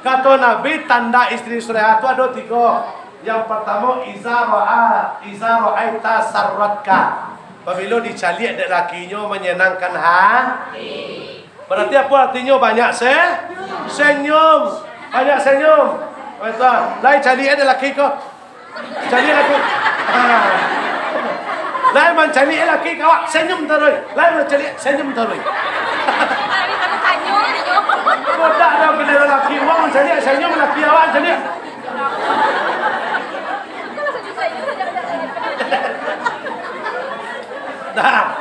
Kato Nabi, tanda istri soleha tu ado tigo. Yang partamo, iza ra'a, iza ra'aita sarratka. Pabilo dicaliak dek lakinyo manyanangkan ha-, Barati apo artinyo? Banyak se-, senyum. Banyak senyum. Betul. Lai caliak dek laki ko. Caliak laki. Ha. Lai mancaliak laki ko awak senyum taruih. Lai mancaliak senyum taruih. Bodak dah, bila laki awak mancaliak senyum, laki awak caliak. Nah,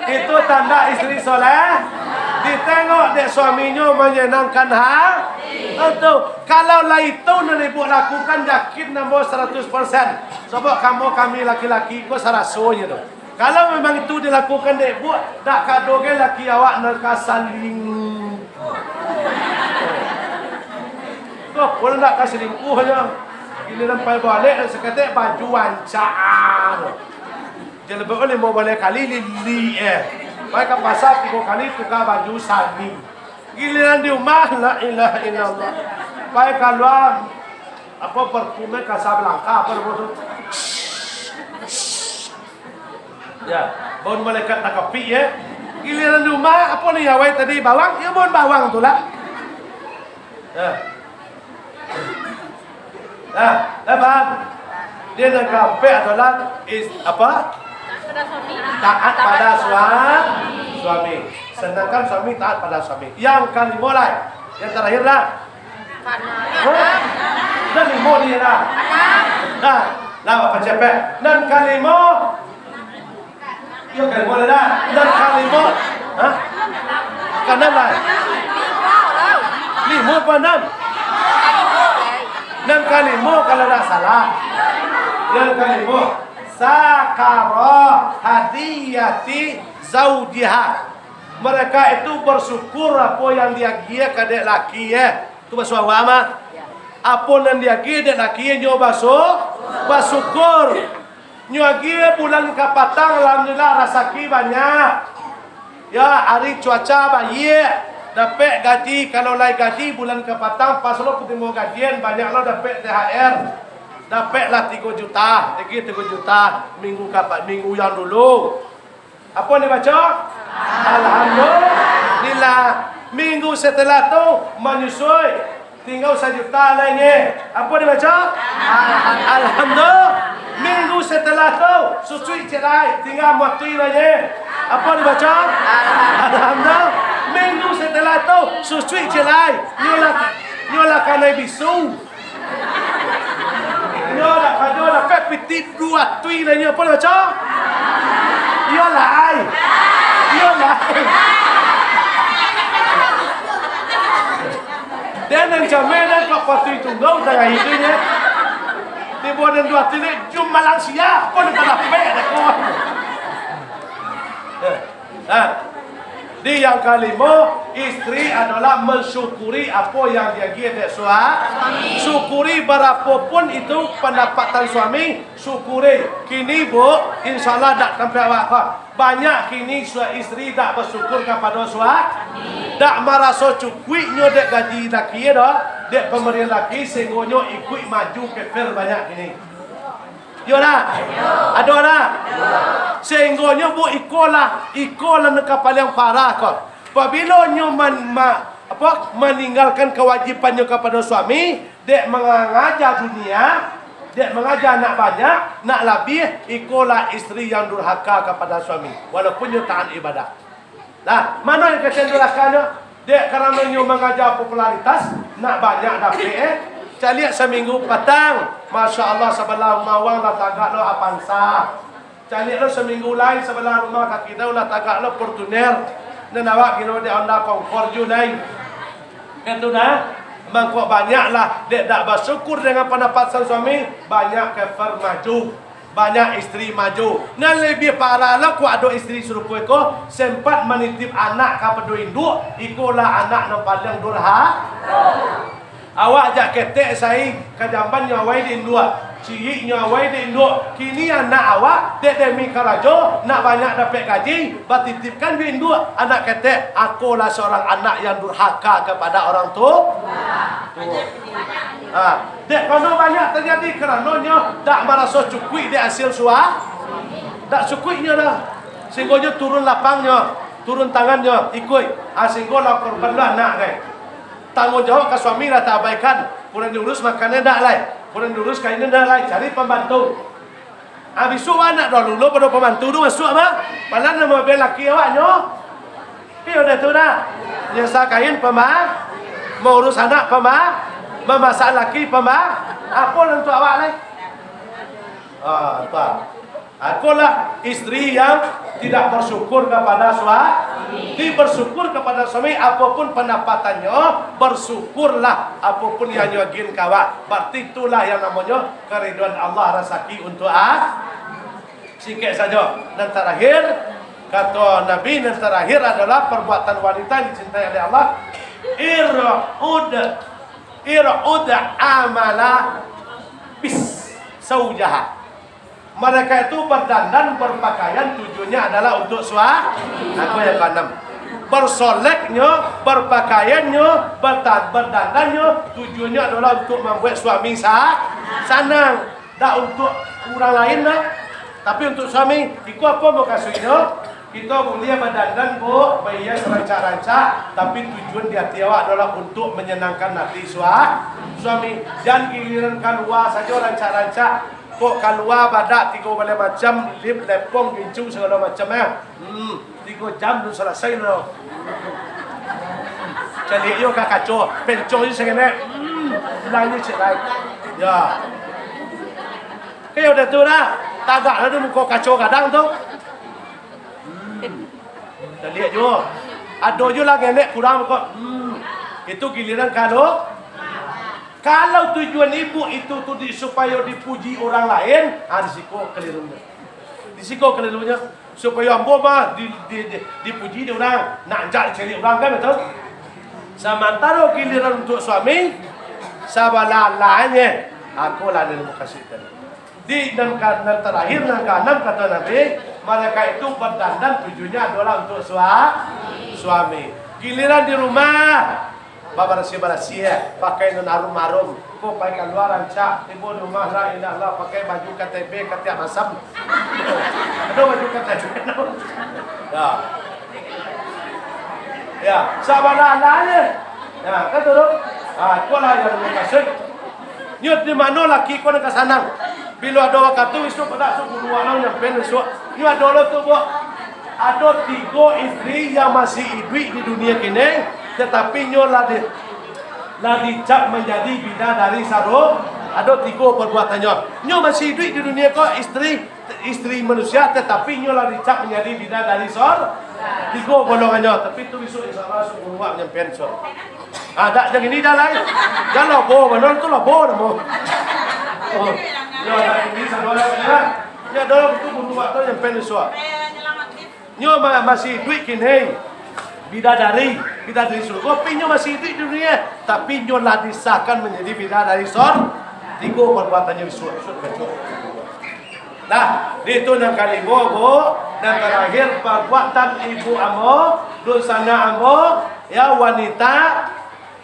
itu tanda istri soleh. Ditengok dek suaminyo manyenangkan ha-, itu. Kalau lah itu nan ibu lakukan, yakin ambo saratus persen. Sabab kamo kami laki-laki ko sarasonyo tu. Kalau memang itu dilakukan dek ibu, dak ka ado gai laki awak nan ka saling-, ko pun dak ka selingkuh nyo. Giliran pai balek, saketek baju rancak. Jalebab limo baleh kali lili, eh. Pai ka pasa tigo kali tuka baju sani. Giliran di rumah, la ilaha illallah. Pai kalua, apo, parfume Casablanca, apo namo tu? Ya, bau malaikat takapik, ya. Giliran di rumah, apo ni awai tadi, bawang? Ya, bau bawang tu lah. Ya. Nah, dah paham? Dia nan kaampek adalah is-, apa? Taat pada sua-, suami. Sedangkan suami taat pada suami. Yang kalimo lai. Yang terakhir dah. Hah? Dah limo ni dah. Dah. Dah, apa cepek? Nan kalimo. Iyo, kalimo lah dah. Nan kalimo. Hah? Kaanam lah. Limo apa anam? Nan kalimo kalau dak salah. Nan kalimo. Sakaro hadiyati zaujiha. Mereka itu bersyukur apo yang diagiah ka dek laki, eh. Tu baso awak mah. Apo nan diagiah dek laki, nyo baso-, basyukur. Nyo agiah bulan kapatang, alhamdulillah, rasaki banyak. Ya, ari cuaca baiak, dapek gaji. Kalau lai gaji bulan kapatang, pas lo tarimo gajian, banyak lo dapek T H R. Dapeklah tigo juta, lagi tigo juta minggu kapat, minggu yang dulu. Apo ni baco? Alhamdulillah. Minggu setelah tu manyusui. Tingga sajuta lai nyo. Apo dibaco? Alhamdulillah. Minggu setelah tu, susuik ciek lai. Tingga mati lai nyo. Apo dibaco? Alhamdulillah. Minggu setelah tu, susuik ciek lai. Nyo lah. Nyo lah kanai bisu. Nyo lah kanai, lah kai pitih duo tui lah nyo, apo nyo, Cok? Iyo lai. Iyo lai. Den nan cameh, den kok patui tunggau tangah itu nyo. Tibo den duo tui ni, jum malang sia, pun padapek dah kawan. Nah, di yang kalimo, istri adolah mansyukuri apo yang diagiah dek sua-, suami. Syukuri barapopun itu pandapatan suami, syukuri. Kini, Bu, insya Allah dak sampai awak ko. Banyak kini sua-, istri dak basyukur kapado sua-, dak maraso cukuiknyo dek gaji laki doh, dek pambarian laki, sehinggonyo ikuik maju keper banyak kini. Iyo ndak? Ado ndak? Sehinggonyo, Bu, iko lah, iko lah nan ka paliang parah ko. Pabilo nyo man-, ma-, apo, maninggalkan kawajibannyo kapado suami, dek mangaja dunia, dek mangaja anak banyak, nak labiah, iko lah istri yang durhaka kapado suami, walaupun nyo taat ibadah. Lah, mano yang kasian durakanyo? Dek karano nyo mangaja popularitas, nak banyak dapek, eh. Caliak saminggu patang, Masya Allah, sabalah rumah wang lah tagak lo Avanza. Caliak lo saminggu lai, sabalah rumah kaki tau lah tagak lo Fortuner. Nan awak kiro dek Honda Concord ju lai. Itu dah, mangko banyak lah, dek dak basyukur dengan pandapatan suami, banyak keper maju. Banyak istri maju. Nan labiah parah lo, kok ado istri sarupo iko, sempat manitip anak kapado induak, iko lah anak nan paliang durha-. Awak jak ketek sai, ka jamban nyo awai dek induak, ciek nyo awai dek induak. Kini anak awak, dek demi karajo, nak banyak dapek gaji, batitipkan jo induak, anak ketek, ako lah seorang anak yang durhaka kepada orang tu-, tua. Ha. Dek kono banyak tajadi, karano nyo dak maraso cukuik dek hasil sua-, dak cukuik nyo dah. Sehinggo nyo turun lapang nyo, turun tangan nyo, ikuik. Ha, sehinggo lah korban lah anak, kan. Tanggung jawab ka suami lah taabaikan. Kurang diurus makan dak lai, kurang diurus kain dak lai, cari pambantu. Abih tu anak dulu lo pado pambantu tu masuak mah. Malah namo bia laki awak nyo. Iyo dah tu dah. Nyasa kain pama-, maurus anak pama-, mamasak laki pama-, apo nan tu awak lai? Ah, tu. Akolah istri yang tidak bersyukur kepada suami. Ti bersyukur kepada suami, apapun pendapatannyo, bersyukurlah apapun yang nyo agian ka awak. Berarti itulah yang namonyo keriduan Allah, rasaki untuk a-, singkek sajo. Nan terakhir, kato Nabi, nan terakhir adalah perbuatan wanita yang dicintai oleh Allah. Ir'ud, ir'ud amala bis saujaha. Mereka itu berdandan, berpakaian, tujuannya adalah untuk sua-, aku yang keenam. Bersoleknyo, berpakaiannyo, berta-, berdandannyo, tujuannya adalah untuk membuat suami sa-, sanang, dak untuk urang lain dah, tapi untuk suami. Iko apo mukasuiknyo? Kito buliah badandan, Bu, bahias rancak-rancak, tapi tujuan di ati awak adalah untuk menyenangkan hati sua-, suami. Jan giliran kalua sajo rancak-rancak, kok kalua badak tigo baleh macam, lip, lepong, gincu, sagalo macam, eh. Hmm, tigo jam tu salasai lo. Caliak yo ka kaco, pencong yo sangenek. Hmm, pulang yo cek lai. Ya. Kayo dah tu dah. Tagak lah di muko kaco gadang tu. Hmm. Caliak juo. Ado juo lah ngenek kurang ko. Hmm. Itu giliran kalau, kalau tujuan ibu itu tu di, supayo dipuji urang lain, ha, di siko kelirunyo. Di siko kelirunyo. Supayo ambo mah di, di, di, dipuji dek urang, nak jak dicaliak urang, kan, batua? Samantaro giliran untuak suami, sabalah lainyo, aku lah nan mukasuik tadi. Di nan ka, nan tarakhir, nan kaanam, kato Nabi, mereka itu berdandan tujuannya adalah untuk sua-, suami. Giliran di rumah, babarasiah-barasiah, pakai nan arum-arum. Ko pai kalua rancak, tibo di rumah, la ilaha illallah, pakai baju K T B katiak masam. Ado baju K T B. Ya. Ya, sabalah-balah je. Ya, kan tu, tu? Ha, itulah yang mukasuik. Nyo di mano laki ko nan ka sanang? Bilo ado wakatu, isuak padak tu guru alang nyampean isuak. Nyo ado lo tu, Bu. Ado tigo istri yang masih iduik di dunia kini, tatapi nyo lah di, Lah dicap manjadi bidadari sarugo, ado tigo parbuatannyo. Nyo masih iduik di dunia ko, isteri, isteri manusia, tatapi nyo lah dicap manjadi bidadari sor-, tigo golongannyo. Tapi tu bisuak, insya Allah, suruah nyampaian bisuak. Ah, dak, jan kini dah lai. Jan lobo, mano tu lobo namo. Oh, yo, dak kini sadolah, yo. Yo, dah, tu butuh waktu nyampaian bisuak. Nyo ma-, masih iduik kini. Bidadari, bidadari sarugo, tapi nyo masih iduik di dunia. Tapi nyo lah disahkan manjadi bidadari sor-, tigo parbuatannyo bisuak, bisuak, bisuak. Nah, itu nan kalimo, Bu. Nan tarakhir, parbuatan ibu ambo, dunsanak ambo, ya, wanita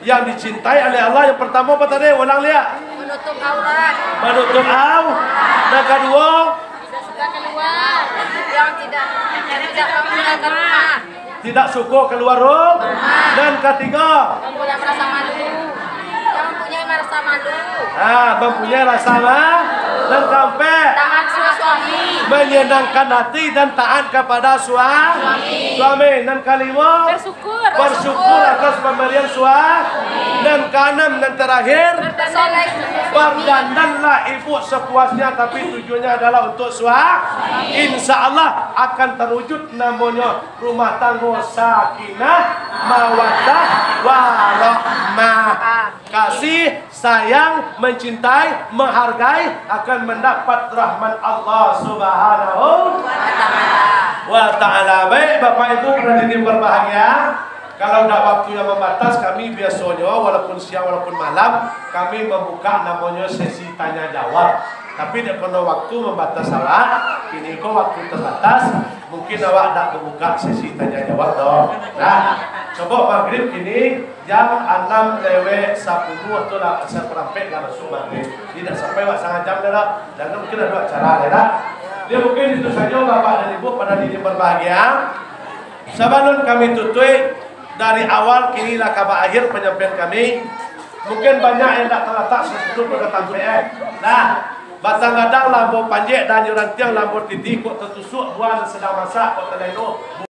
yang dicintai oleh Allah. Yang partamo apo tadi? Ulang liak. Manutup aurat. Manutup au-, nan kaduo? Tidak suka keluar. Yang tidak, yang tidak mau meninggalkan rumah. Tidak suko kalua ru-, nan katigo? Mempunyai rasa malu. Yang mempunyai rasa malu. Ah, mempunyai rasa ma-, nan kaampek? Taat sama suami. Menyenangkan hati dan taat kepada sua-, Suami. Suami. Nan kalimo? Bersyukur. Bersyukur atas pemberian sua-, nan kaanam, nan terakhir? Berdandan. Berdandanlah ibu sepuasnya, tapi tujuannya adalah untuk sua-, insya Allah akan terwujud namonyo rumah tanggo sakinah, mawaddah, warahmah. Kasih, sayang, mencintai, menghargai akan mendapat rahmat Allah Subhanahu wa Ta'ala. Baik, Bapak Ibu hadirin berbahagia, kalau dak waktu yang membatas, kami biasonyo walaupun siang walaupun malam, kami membuka namonyo sesi tanya jawab. Tapi dek karano waktu membatas awak, kini ko waktu terbatas, mungkin awak dak membuka sesi tanya jawab doh. Nah, coba maghrib kini jam anam lewat sapuluah tu lah, saparampek lah masuk maghrib. Jadi dak sampai awak satangah jam dah lah. Dan mungkin ado acara dah lah. Jadi mungkin itu sajo Bapak dan Ibu pada diri berbahagia. Sabalun kami tutuik, dari awal kini lah ka baakhir panyampaian kami. Mungkin banyak yang dak talatak sasudah pada tampek, eh. Nah, batang gadang lah ambo panjek, dan rantiang lah ambo titih, kok tatusuak buah nan sadang masak, kok talalu